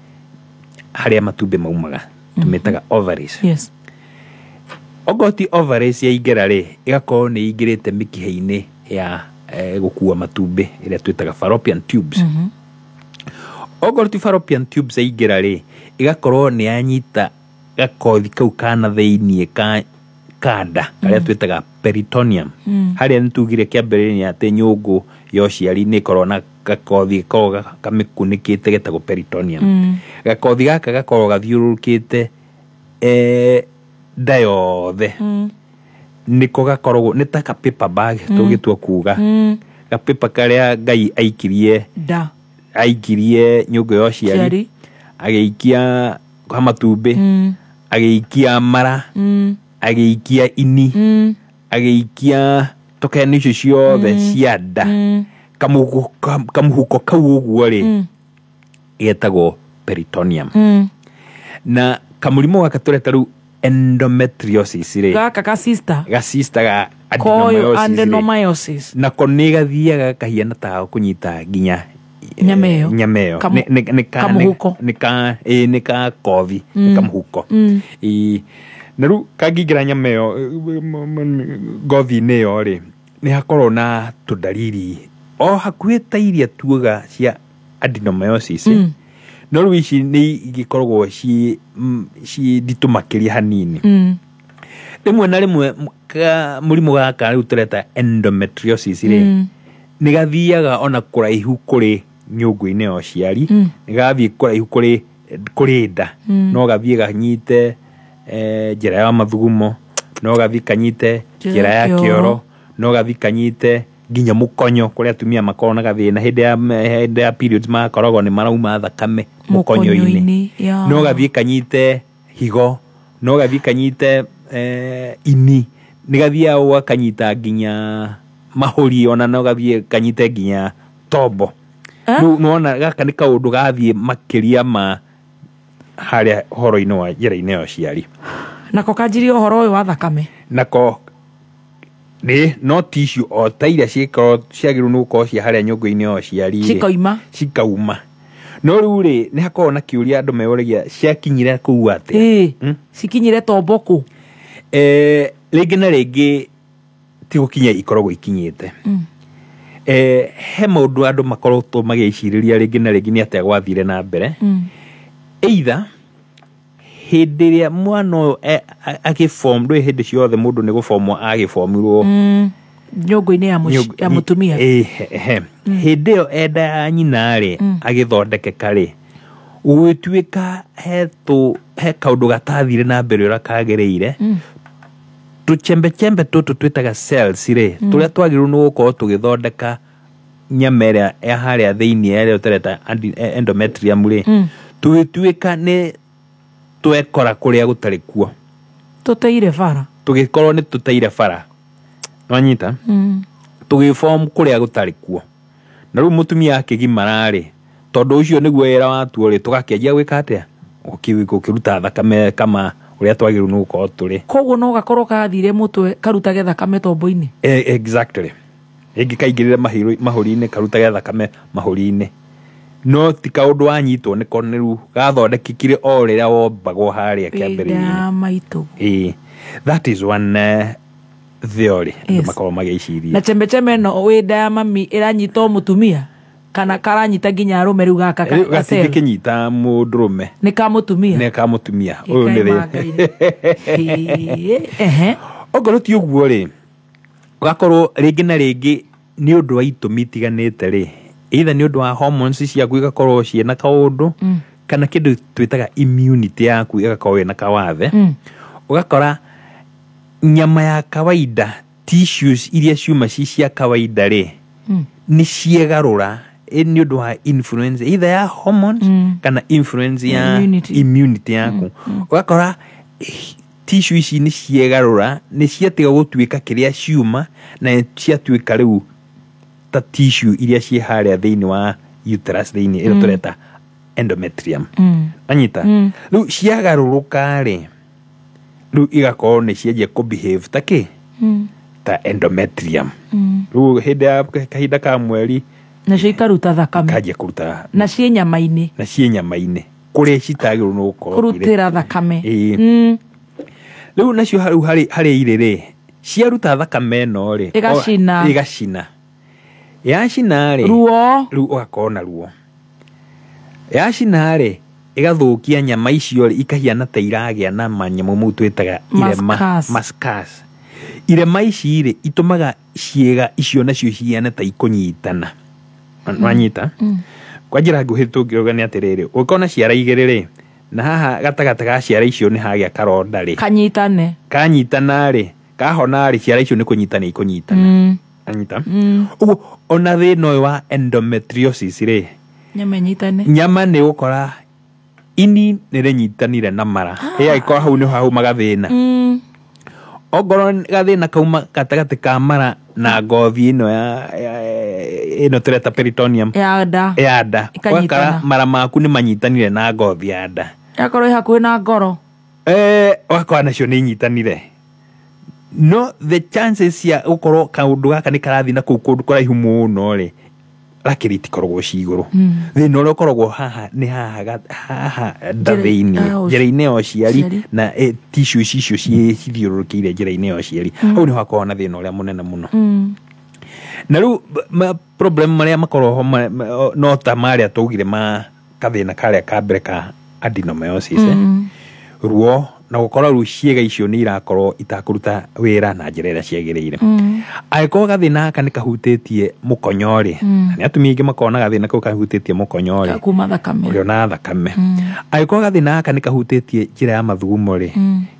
F: harĩa matumbĩ maumaga, tũmĩtaga ovaries.
D: Yes.
F: Okorwo ti ovaries yaingĩra rĩ, ĩgakorwo nĩ ingĩrĩte mĩkiha-inĩ ya gũkua matumbĩ ĩrĩa twĩtaga fallopian tubes. Okorwo ti fallopian tubes yaingĩra rĩ, ĩgakorwo nĩ yanyita gakothi kau kana thĩiniĩ ka kanda karĩa twĩtaga peritoneum. Harĩa nĩ tugire kĩambĩrĩria atĩ nyũngũ ya ũciari nĩ ĩkoragwo na gakothi gakoragwo kamĩkunĩkĩte getagwo peritoneum. Gakothi gaka gakoragwo gathiũrũrũkĩte nda yothe. Nĩko gakoragwo nĩ ta ka paper bag tũgĩtua kuga. Ga paper karĩa Ngai aikirie
D: nda,
F: aikirie nyũngũ ya ũciari, agĩikia matumbĩ, agĩikia mara, agĩikia ini, agĩikia tokeni icio ciothe cia nda. Kamũhuko kau ũguo rĩ, getagwo peritoneum. Na kamũrimũ gaka tũreta rĩu endometriosis rĩ,
D: gaka ga sister,
F: ga sister ga
D: koyo adenomyosis,
F: nako nĩ gathiaga kahiana ta kũnyita nginya
D: nyama ĩyo,
F: nyama ĩyo
D: kamũhuko,
F: nĩ ka kothi, nĩ kamũhuko. Na rĩu kangĩingĩra nyama ĩyo ngothi-inĩ ĩyo rĩ, nĩ hakorwo na tũndariri o hakuhĩ ta iria tuaga cia adenomyosis. No rĩu ici nĩ igĩkoragwo ci nditũ makĩria hanini. Rĩmwe na rĩmwe mũrimũ gaka rĩu tũreta endometriosis rĩ, nĩ gathiaga ona kũraihu kũrĩ nyũngũ-inĩ ya ũciari, nĩ gathiĩ kũraihu kũrĩ nda, no gathiĩ ganyite njĩra ya mathugumo, no gathiĩ kanyite njĩra ya kĩoro, no gathiĩ kanyite nginya mũkonyo kũrĩa atumia makoragwo na gathĩna hĩndĩ ya periods, makoragwo nĩ marauma thakame mũkonyo-inĩ. No gathiĩ kanyite higo, no gathiĩ kanyite ini, nĩ gathiaga gakanyita nginya mahũri, ona no gathiĩ kanyite nginya tombo. Rĩu nĩwona gaka nĩ kaũndũ gathiĩ makĩria ma harĩa ũhoro-inĩ wa njĩra-inĩ ya ũciari.
D: Nako kanjirie ũhoro ũyũ wa thakame.
F: Nako nĩ no tissue o ta iria cikorwo ciagĩrĩirwo nĩ gũkorwo cia harĩa nyũngũ-inĩ ya ũciari rĩ,
D: cikauma.
F: Cikauma. No rĩu rĩ, nĩ hakoragwo na kĩũria andũ meyũragia ciakinyire kũu atĩa?
D: Cikinyire tombo kũ?
F: Rĩngĩ na rĩngĩ ti gũkinya ikoragwo ikinyĩte. He maũndũ andũ makoretwo magĩcirĩria rĩngĩ na rĩngĩ nĩ atĩa gwathire na mbere. Either hĩndĩ ĩrĩa mwana ũyũ agĩform, ndũĩ hĩndĩ ciothe mũndũ nĩ gũbomwo agĩbomirwo
D: nyũngũ-inĩ ya mũtumia.
F: Hĩndĩ ĩyo enda ya nyina rĩ, agĩthondekeka rĩ, gũgĩtuĩka he kaũndũ gatathire na mbere ũrĩa kagĩrĩire. Tũchembechembe tũtũ twĩtaga cells rĩ, tũrĩa twagĩrĩirwo nĩ gũkorwo tũgĩthondeka nyama ĩrĩa ya harĩa thĩiniĩ ĩrĩa tũreta endometrium rĩ, tũgĩtuĩka nĩ twekora kũrĩa gũtarĩ kuo,
D: tũteire bara,
F: tũgĩkorwo nĩ tũteire bara, nwanyita, tũgĩform kũrĩa gũtarĩ kuo. Na rĩu mũtumia akĩgimara rĩ, tondũ ũcio nĩguo wĩra watuo rĩ, tũgakĩanjia gwĩka atĩa? Gũkĩruta thakame kama ũrĩa twagĩrĩirwo nĩ gũkorwo tũrĩ.
D: Koguo no gakorwo kathire mũtwe karutage thakame tombo-inĩ.
F: Exactly. Rĩngĩ kaingĩrĩre mahũri-inĩ, karutage thakame mahũri-inĩ. No ti kaũndũ wanyitwo nĩko nĩ rĩu gathondekekire o rĩrĩa wombagwo harĩa kĩambĩrĩria-inĩ.
D: Maitũ.
F: That is one theory andũ makoragwo magĩciria.
D: Na chembechembe ĩno wĩ nda ya mami ĩranyita o mũtumia kana karanyita nginya arũme rĩu gaka
F: gatingĩkĩnyita mũndũrũme?
D: Nĩ ka mũtumia.
F: Nĩ ka mũtumia. Ũyũ nĩ thĩna. Okorwo ti ũguo rĩ, ũgakorwo rĩngĩ na rĩngĩ nĩ ũndũ wa itũmi itiganĩte rĩ, either nĩ ũndũ wa hormones ciaku igakorwo ciĩna kaũndũ, kana kĩndũ twĩtaga immunity yaku ĩgakorwo ĩna kawathe. Ũgakora nyama ya kawaida, tissues iria ciuma ci cia kawaida rĩ, nĩ ciegarũra nĩ ũndũ wa influence either ya hormones kana influence ya immunity yaku. Ũgakora tissue ici nĩ ciegarũra, nĩ ciatiga gũtuĩka kĩrĩa ciuma na ciatuĩka rĩu ta tissue iria ciĩ harĩa thĩinĩ wa uterus thĩinĩ ĩyo tũreta endometrium. Anyita. Rĩu ciagarũrũka rĩ, rĩu igakorwo nĩ cianjia kũ behave ta kĩ, ta endometrium. Rĩu hĩndĩ ya kahinda ka mweri
D: nacio ikaruta thakame,
F: kanjia kũruta.
D: Na ciĩ nyama-inĩ.
F: Na ciĩ nyama-inĩ kũrĩa citagĩrĩirwo nĩ gũkorwo irĩ.
D: Kũrutĩra thakame.
F: Ĩĩ. Rĩu nacio hau harĩa irĩ rĩ, ciaruta thakame ĩno rĩ,
D: Ĩgacina.
F: Ĩgacina, yacina rĩ,
D: Ruo.
F: Rĩu ũgakorwo na ruo. Yacina rĩ, ĩgathũkia nyama icio rĩ, ikahiana ta iragĩa na manyamũ mau twĩtaga irema.
D: Mascars.
F: Mascars. Irema ici rĩ, itũmaga ciĩga icio nacio cihiane ta ikũnyitana. Wanyita? Kwa njĩra nguhĩ tũngĩuga nĩ atĩrĩrĩ, ũngĩkorwo na ciara igĩrĩ rĩ, na haha gatagatĩ ga ciara icio nĩ hagĩa karonda rĩ,
D: kanyitane.
F: Kanyitana rĩ, kahona rĩ, ciara icio nĩ kũnyitana ikũnyitana. Anyita? Ũguo ona thĩna ũyũ wa endometriosis rĩ,
D: nyama ĩnyitane.
F: Nyama nĩ gũkora ini nĩ rĩnyitanire na mara, ĩgagĩkorwo hau nĩho hauma gathĩna. Ongorwo gathĩna kauma gatagatĩ ka mara na ngothi ĩno ya ĩno tũreta peritoneum
D: ya nda,
F: ya nda.
D: Ĩkanyitana.
F: Ũgakora mara maku nĩ manyitanire na ngothi ya nda.
D: Yakorwo ĩ hakuhĩ na ngoro.
F: Ũgakora nacio nĩ inyitanire, no the chances cia gũkorwo kaũndũ gaka nĩ karathiĩ na kũu kũndũ kũraihu mũno rĩ, lakĩrĩ itikoragwo ci igũrũ. Thĩna ũrĩa ũkoragwo haha nĩ haha haha nda thĩinĩ, njĩra-inĩ ya ũciari,
D: ũciari.
F: Na tissue icio cithiũrũrũkĩire njĩra-inĩ ya ũciari. Hau nĩho hakoragwo na thĩna ũrĩa mũnene mũno. Na rĩu problem marĩa makoragwo ho no ta marĩa twaugire ma kathĩna karĩa ka mbere ka adenomyosis, ruo na gũkorwo rĩu ciĩga icio nĩ irakorwo itakũruta wĩra na njĩra ĩrĩa ciagĩrĩire. Angĩkorwo gathĩna gaka nĩ kahutĩtie mũkonyo rĩ, na nĩ atumia aingĩ makoragwo na gathĩna kau kahutĩtie mũkonyo rĩ,
D: kuma thakame,
F: ũrĩonaga thakame. Angĩkorwo gathĩna gaka nĩ kahutĩtie njĩra ya mathugumo rĩ,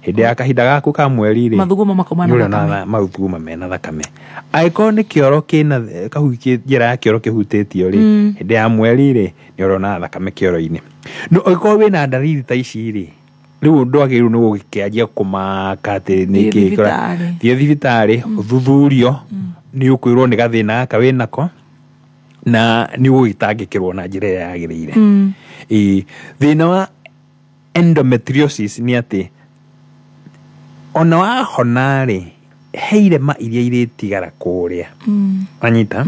F: hĩndĩ ya kahinda gaku ka mweri rĩ,
D: mathugumo makauma na
F: nĩ ũrĩonaga
D: thakame.
F: Mathugumo mena thakame. Angĩkorwo nĩ kĩoro kĩna kahutie njĩra ya kĩoro kĩhutĩtio rĩ, hĩndĩ ya mweri rĩ, nĩ ũrĩonaga thakame kĩoro-inĩ. No ũngĩkorwo wĩna ndariri ta ici rĩ, rĩu ndwagĩrĩirwo nĩ gũgĩkĩanjia kũmaka atĩ nĩ
D: Thiĩ
F: kĩ
D: thibitarĩ.
F: Thiĩ thibitarĩ ũthuthurio, nĩ ũkwĩrwo nĩ gathĩna gaka wĩnako na nĩ ũgũgĩtangĩkĩrwo na njĩra ĩrĩa yagĩrĩire. Ĩĩ, thĩna wa endometriosis nĩ atĩ ona wahona rĩ, he irema iria irĩtigara kũrĩa. Wanyita?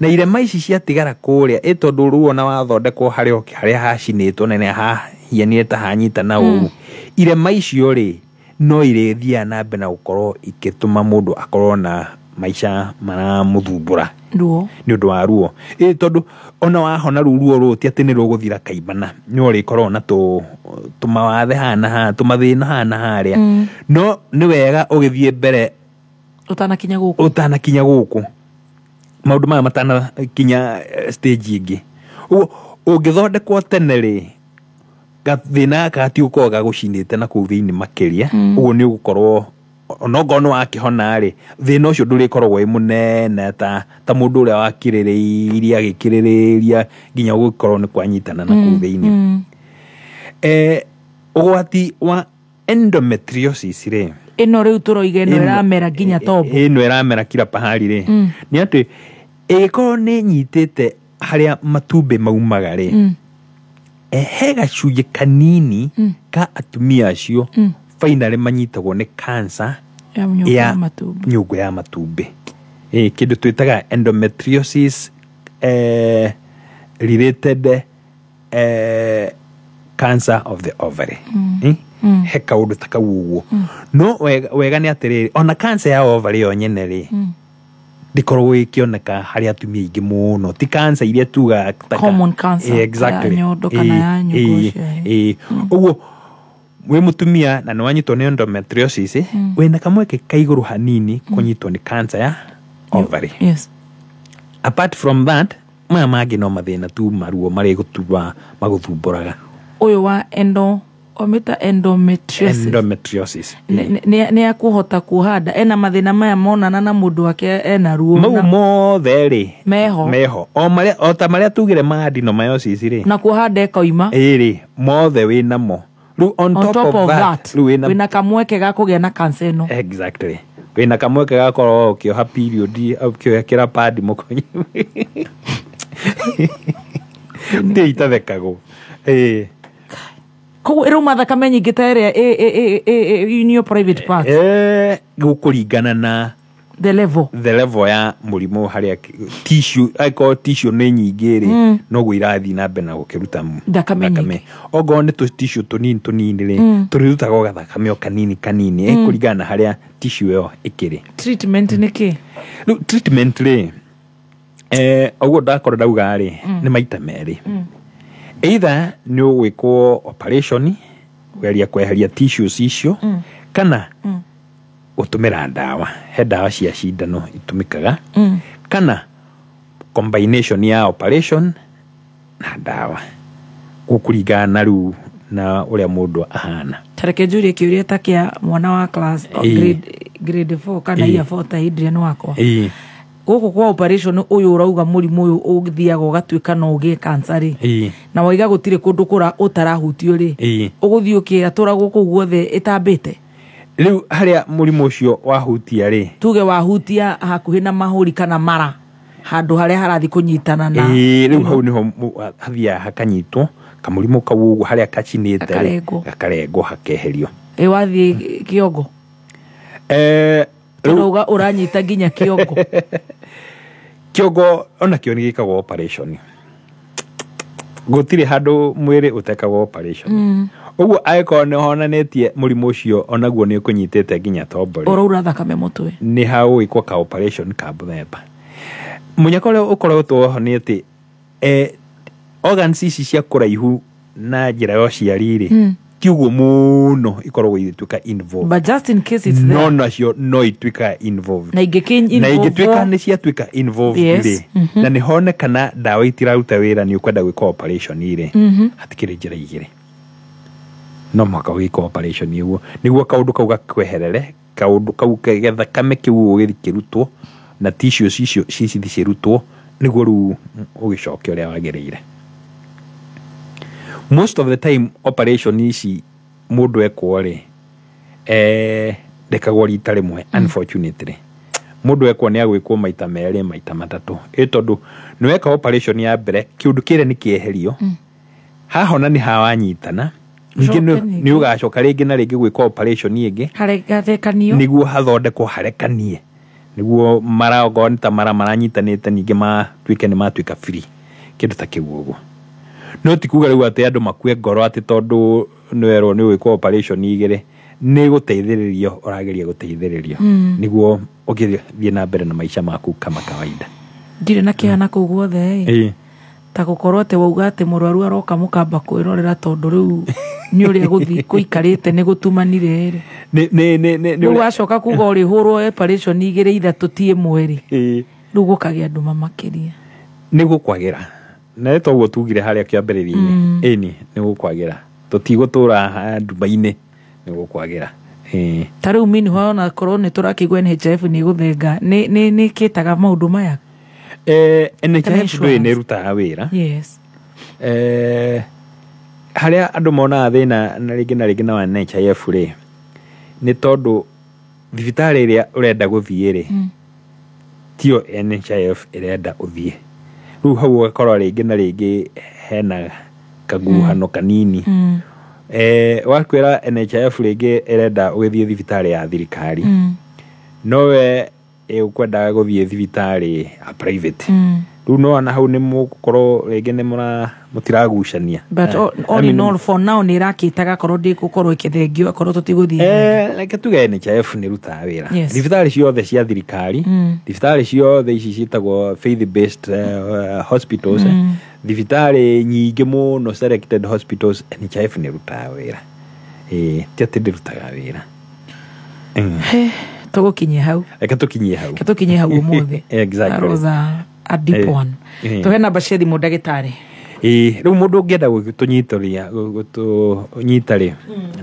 F: Na irema ici ciatigara kũrĩa, ĩ tondũ rĩu ona wathondekwo harĩa harĩa hacinĩtwo na nĩ hahianire ta hanyitana ũru, irema icio rĩ, no irĩthiaga na mbere na gũkorwo ikĩtũma mũndũ akorwo na maica maramũthumbũra
D: ruo,
F: nĩ ũndũ wa ruo. Ĩ tondũ ona wahona rĩu, ruo rũu ti atĩ nĩ rũgũthira kaimana, no rĩkorwo na tũmawathe haha na haha, tũmathĩna haha na harĩa. No nĩ wega ũgĩthiĩ mbere
D: ũtanakinya gũkũ,
F: ũtanakinya gũkũ, maũndũ maya matanakinya stage ĩngĩ. Ũguo ũngĩthondekwo tene rĩ, gathĩna gaka gatigũkorwo gagũcinĩte na kũu thĩinĩ makĩria. Ũguo nĩ ũgũkorwo onokorwo nĩ wakĩhona rĩ, thĩna ũcio ndũrĩkoragwo wĩ mũnene ta mũndũ ũrĩa wakirĩrĩirie agĩkirĩrĩria nginya gũkorwo nĩ kwanyitana na kũu thĩinĩ. Ũgwati wa endometriosis rĩ,
D: ĩno rĩu tũroiga ĩno ĩramera nginya tombo,
F: ĩno ĩramera kila pahali rĩ, nĩ atĩ ĩgĩkorwo nĩ ĩnyitĩte harĩa matumbĩ maumaga rĩ, he gacunjĩ kanini ka atumia acio finally manyitagwo nĩ cancer
D: ya nyũngũ
F: ya
D: ya matumbĩ.
F: Nyũngũ ya matumbĩ. Kĩndũ twĩtaga endometriosis related cancer of the ovary. He kaũndũ ta kau ũguo. No wega nĩ atĩrĩrĩ, ona cancer ya ovary yo nyene rĩ, ndĩkoragwo ĩkĩoneka harĩ atumia aingĩ mũno, ti cancer iria tugaga
D: Common cancer,
F: exactly.
D: ya nyondo kana ya nyũngũ ũciari.
F: Ũguo wĩ mũtumia na nĩ wanyitwo nĩ endometriosis, wĩna kamweke ka igũrũ hanini kũnyitwo nĩ cancer ya ovary. Apart from that, maya mangĩ no mathĩna tu maruo marĩgũtuba magũthumbũraga.
D: Ũyũ wa endo omĩta endometriosis.
F: Endometriosis.
D: Nĩ akũhota kuoha nda ena mathĩna maya monana na mũndũ wake ena ruo
F: mau mothe rĩ,
D: meho.
F: Meho o marĩa, o ta marĩa tugire ma adenomyosis rĩ,
D: na kuoha nda ĩkoima.
F: Ĩrĩ mothe wĩnamo rĩu on top of that, rĩu wĩna
D: wĩna kamweke ga kũgĩa na cancer ĩno.
F: Exactly. Wĩna kamweke gakorwo ũkĩoha period, ũkĩohekĩra pad mũkonyo. Ndio itathekagwo. Ĩĩ.
D: Koguo ĩrauma thakame nyingĩ ta ĩrĩa in your private parts?
F: Gũkũringana na
D: the level,
F: the level ya mũrimũ, harĩa tissue, angĩkorwo tissue nĩ nyingĩ rĩ, noguo irathiĩ na mbere na gũkĩruta
D: thakame nyingĩ.
F: Ongorwo nĩ tũ tissue tũnini tũnini rĩ, tũrĩrutaga o gathakame o kanini kanini, kũringana na harĩa tissue ĩyo ĩkĩrĩ.
D: Treatment nĩ kĩ?
F: Rĩu treatment rĩ, ũguo ndakorwo ndauga rĩ, nĩ maita merĩ. Either nĩ ũgwĩkwo operation kũgeria kweheria tissues icio, kana gũtũmĩra ndawa, he ndawa cia cindano itũmĩkaga, kana combination ya operation na ndawa, gũkũringana na rĩu na ũrĩa mũndũ ahana.
D: Tareke njũrie kĩũria ta kĩa mwana wa class grade 4 kana year 4 ta Adrian wakwa. Gũkũ kwa operation ũyũ, ũrauga mũrimũ ũyũ ũthiaga ũgatuĩka no ũgĩe cancer rĩ, na waiga gũtirĩ kũndũ kũra ũtarahutio rĩ, ũgũthiĩ ũkĩatũragwo kũu guothe ĩtambĩte?
F: Rĩu harĩa mũrimũ ũcio wahutia rĩ,
D: tuge wahutia hakuhĩ na mahũri kana mara, handũ harĩa harathiĩ kũnyitana na
F: Ĩĩ, rĩu hau nĩho hathiaga hakanyitwo kamũrimũ kau ũguo harĩa kacinĩte rĩ,
D: Gakarengwo.
F: Gakarengwo hakeherio.
D: Ĩ wathiĩ kĩongo?
F: Rĩu
D: ũrauga ũranyita nginya kĩongo.
F: Kĩongo onakĩo nĩ gĩkagwo operation. Gũtirĩ handũ mwĩrĩ ũtekagwo operation. Ũguo angĩkorwo nĩ honanĩtie mũrimũ ũcio onaguo nĩ ũkũnyitĩte nginya tombo rĩ,
D: ũraura thakame mũtwe,
F: nĩ hagũgĩkwo ka operation ka mũthemba mũnyaka. Ũrĩa ũkoretwo ho nĩ atĩ organs ici cia kũraihu na njĩra ya ũciari rĩ, ti ũguo mũno ikoragwo igĩtuĩka involved.
D: But just in case it's
F: No
D: there.
F: Nacio no ituĩkaga involved.
D: Na ingĩkĩ
F: Na ingĩtuĩka nĩ ciatuĩka involved rĩ, na nĩ honekana ndawa itiraruta wĩra, nĩ ũkwenda gwĩka operation rĩ, hatikĩrĩ njĩra igĩrĩ, no mũhaka ũgĩka operation ũguo nĩguo kaũndũ kau gakweherere, kaũndũ kau gethakame kĩu gĩgũgĩthiĩ kĩrutwo na tissues icio cicithi cirutwo, nĩguo rĩu ũgĩcoke ũrĩa wagĩrĩire. Most of the time operation ici mũndũ ekwo rĩ, ndekagwo rita rĩmwe. Unfortunately mũndũ ekwo nĩ agwĩkwo maita merĩ, maita matatũ, ĩ tondũ nĩ weka operation ya mbere, kĩũndũ kĩrĩa nĩ kĩeherio, hahona nĩ hawanyitana ningĩ,
D: Ũcoke ningĩ.
F: Nĩ ũgacoka rĩngĩ na rĩngĩ gwĩka operation ĩngĩ
D: harekanio,
F: nĩguo hathondekwo harekanie, nĩguo mara okorwo nĩ ta mara maranyitanĩte ningĩ matuĩke nĩ matuĩka free, kĩndũ ta kĩu ũguo. No ti kuga rĩu atĩ andũ makue ngoro atĩ tondũ nĩ werwo nĩ gwĩkwo operation igĩrĩ. Nĩ gũteithĩrĩrio ũrageria gũteithĩrĩrio nĩguo ũgĩthiĩ na mbere na maica maku kama kawaida.
D: Ndirĩ na kĩhana kũu guothe ĩ ta gũkorwo atĩ wauga atĩ mũrwaru aroka mũkamba kwĩrorera, tondũ rĩu nĩ ũrĩa gũthiĩ kũikarĩte nĩ gũtumanire rĩ,
F: nĩ nĩ nĩ nĩ
D: rĩu wacoka kuga ũrĩhũrwo operation igĩrĩ ithatũ ti ĩmwe rĩ, rĩu gũkagĩa nduma makĩria.
F: Nĩ gũkwagĩra, na nĩ toguo tugire harĩa kĩambĩrĩria-inĩ. Ĩni nĩ gũkwagĩra, tũtigũtũra nduma-inĩ, nĩ gũkwagĩra. Ĩĩ.
D: Ta rĩu meanwhile ona korwo nĩ tũrakĩigua NHIF nĩ ĩgũthenga, nĩ kĩtaga maũndũ maya?
F: NHIF
D: Kana
F: ndũĩ
D: insurance.
F: nĩ ĩrutaga wĩra. Harĩa andũ monaga thĩna na rĩngĩ na rĩngĩ na wa NHIF rĩ, nĩ tondũ thibitarĩ ĩrĩa ũrenda gũthiĩ rĩ, tiyo NHIF ĩrenda ũthiĩ. Rĩu hau ũgakora rĩngĩ na rĩngĩ hena kaguhano kanini. Wakwĩra NHIF rĩngĩ ĩrenda ũgĩthiĩ thibitarĩ ya thirikari, nowe ũkwendaga gũthiĩ thibitarĩ ya private. Rĩu nona hau nĩ mũgũkorwo rĩngĩ nĩ mũtiragucania.
D: But all
F: I
D: in
F: mean,
D: all, for now nĩ ĩrakĩtaga korwo ndĩgũkorwo ĩkĩthengio akorwo tũtigũthiĩ.
F: Reke tuge NHIF nĩ ĩrutaga wĩra. Thibitarĩ ciothe cia thirikari, thibitarĩ ciothe ici ciĩtagwo faith based hospitals, thibitarĩ nyingĩ mũno, selected hospitals, NHIF nĩ ĩrutaga wĩra. Ti atĩ ndĩrutaga wĩra.
D: He, tũgũkinyia hau.
F: Reke tũkinyie hau.
D: Reke tũkinyie hau ũmũthĩ.
F: Exactly.
D: That was a deep one. Tũhe namba cia thimũ, ndagĩtarĩ.
F: Ĩĩ, rĩu mũndũ ũngĩenda gũtũnyitĩria, gũtũnyita rĩ,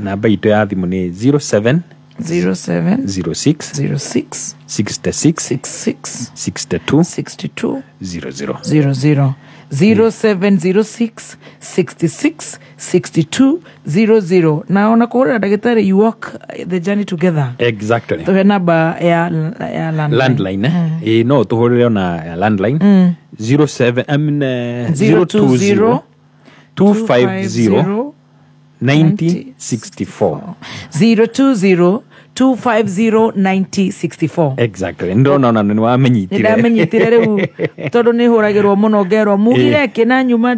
F: namba itũ ya thimũ nĩ 07
D: 07
F: 06
D: 06
F: 66
D: 66
F: 62
D: 62
F: 00.
D: 00 0706 66 62 00. Na ona kũhũrĩra ndagĩtarĩ, you walk the journey together.
F: Exactly.
D: Tũhe namba ya landline.
F: Landline, eh? Ĩ, no tũhũrĩre ona ya landline. 07, I mean,
D: 020
F: 250 9064.
D: 020 250 9064.
F: Exactly, ndona ona nĩ wamenyitire.
D: Nĩndamenyitire rĩu tondũ nĩ hũragĩrwo mũno ngerwo mugire kĩ na nyuma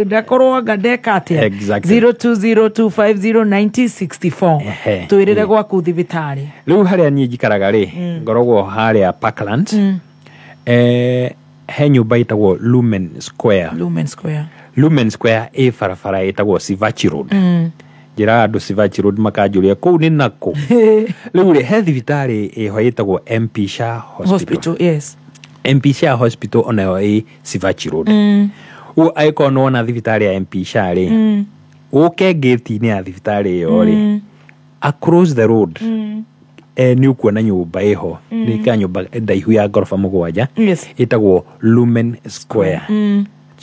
D: ndakorwo anga ndeka atĩa.
F: Exactly.
D: 020250964.
F: Ehe.
D: Twĩrĩre gwaku thibitarĩ.
F: Rĩu harĩa niĩ njikaraga rĩ, ngoragwo harĩa Parkland. He nyũmba ĩtagwo Lumen Square.
D: Lumen Square.
F: Lumen Square ĩ barabara ĩtagwo Sivachi Road. Njĩraga andũ Sivachi Road makanjũria kũu nĩ nakũ. Rĩu rĩ, he thibitarĩ ĩho ĩtagwo MP Shah Hospital.
D: Hospital, yes.
F: MP Shah Hospital onayo ĩ Sivachi Road. Ũguo angĩkorwo nĩ wona thibitarĩ ya MP Shah rĩ, ũke ngĩti-inĩ ya thibitarĩ ĩyo rĩ, across the road, nĩ ũkuona nyũmba ĩho. Nĩ ka nyũmba ndaihu ya ngoroba 7.
D: Yes.
F: Ĩtagwo Lumen Square.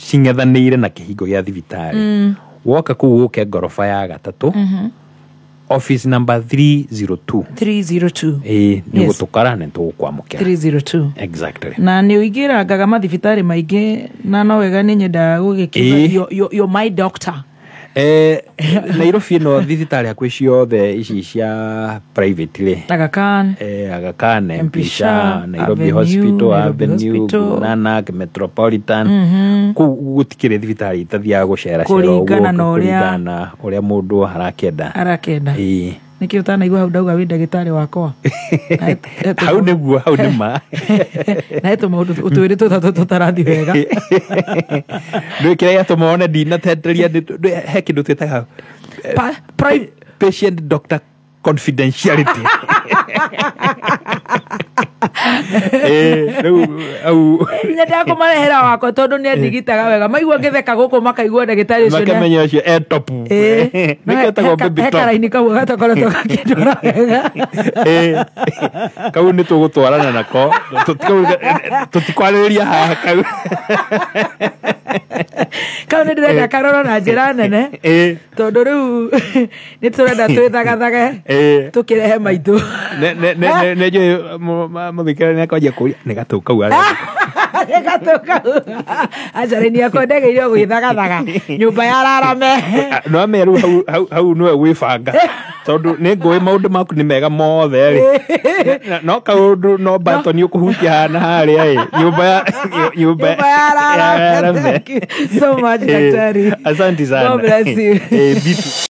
F: Cing'ethanĩire na kĩhingo gĩa thibitarĩ. Woka kũu ũke ngoroba ya 3, office number 302.
D: 302.
F: Ĩ, nĩ
D: Yes.
F: ũgũtũkara na nĩtũgũkwamũkĩra.
D: 302.
F: Exactly.
D: Na nĩ ũingĩrangaga mathibitarĩ maingĩ na no wega nĩ nyendaga gũgĩkiuga
F: Ĩ.
D: you're my doctor.
F: Nairobi ĩno thibitarĩ hakuhĩ ciothe ici cia private rĩ,
D: Aga Khan,
F: Aga Khan,
D: MP
F: MP Shah,
D: Shah,
F: Nairobi
D: Avenue,
F: Hospital,
D: Nairobi
F: Avenue,
D: Hospital.
F: Guru Nanak, Metropolitan. Kũu gũtikĩrĩ thibitarĩ itathiaga gũceracera ũguo,
D: Kũringana na ũrĩa-
F: kũringana na ũrĩa mũndũ arakĩenda.
D: Arakenda.
F: Ĩ.
D: Nĩkĩo ũtanaigua hau ndauga wĩ ndagĩtarĩ wakwa.
F: Hau nĩguo, hau nĩ ma.
D: Na he tũmaũndũ twĩrĩ tũtatũ tũtarathiĩ wega.
F: Ndũĩ kĩrĩa gĩatũma one ndinatenderia, he kĩndũ twĩtaga patient doctor confidentiality. Rĩu au
D: Nyendaga kũmarehera wakwa tondũ nĩ andigitaga wega. Maigua ngĩtheka gũkũ makaigua ndagĩtarĩ ũcio
F: makamenya ũcio e top. Nĩkĩo etagwo baby
D: he
F: top.
D: karaini kau gatakoretwo gakĩndwara wega.
F: Kau nĩ tũgũtwarana nako. Tũtikwarĩrĩria haha kau.
D: Kau nĩ ndĩrenda karoro na njĩra nene tondũ rĩu nĩ tũrenda twĩthagathage tũkĩrehe maitũ.
F: Nĩ njũĩ mũthikĩrĩria nĩ akwanjia kũũria nĩ gatũ kau arenda.
D: Nĩ gatũ kau. Aca raini yakwa ndegeire gwĩthagathaga nyũmba ya rarame.
F: No amenya rĩu hau nĩwe gwĩbanga tondũ nĩ ngũĩ maũndũ maku nĩ mega mothe rĩ, no kaũndũ no batoni ũkũhutia haha na harĩa ĩ, nyũmba ya
D: nyũmba ya rarame. Thank you so much, daktari.
F: Asante sana.
D: God bless you.
F: Bitu.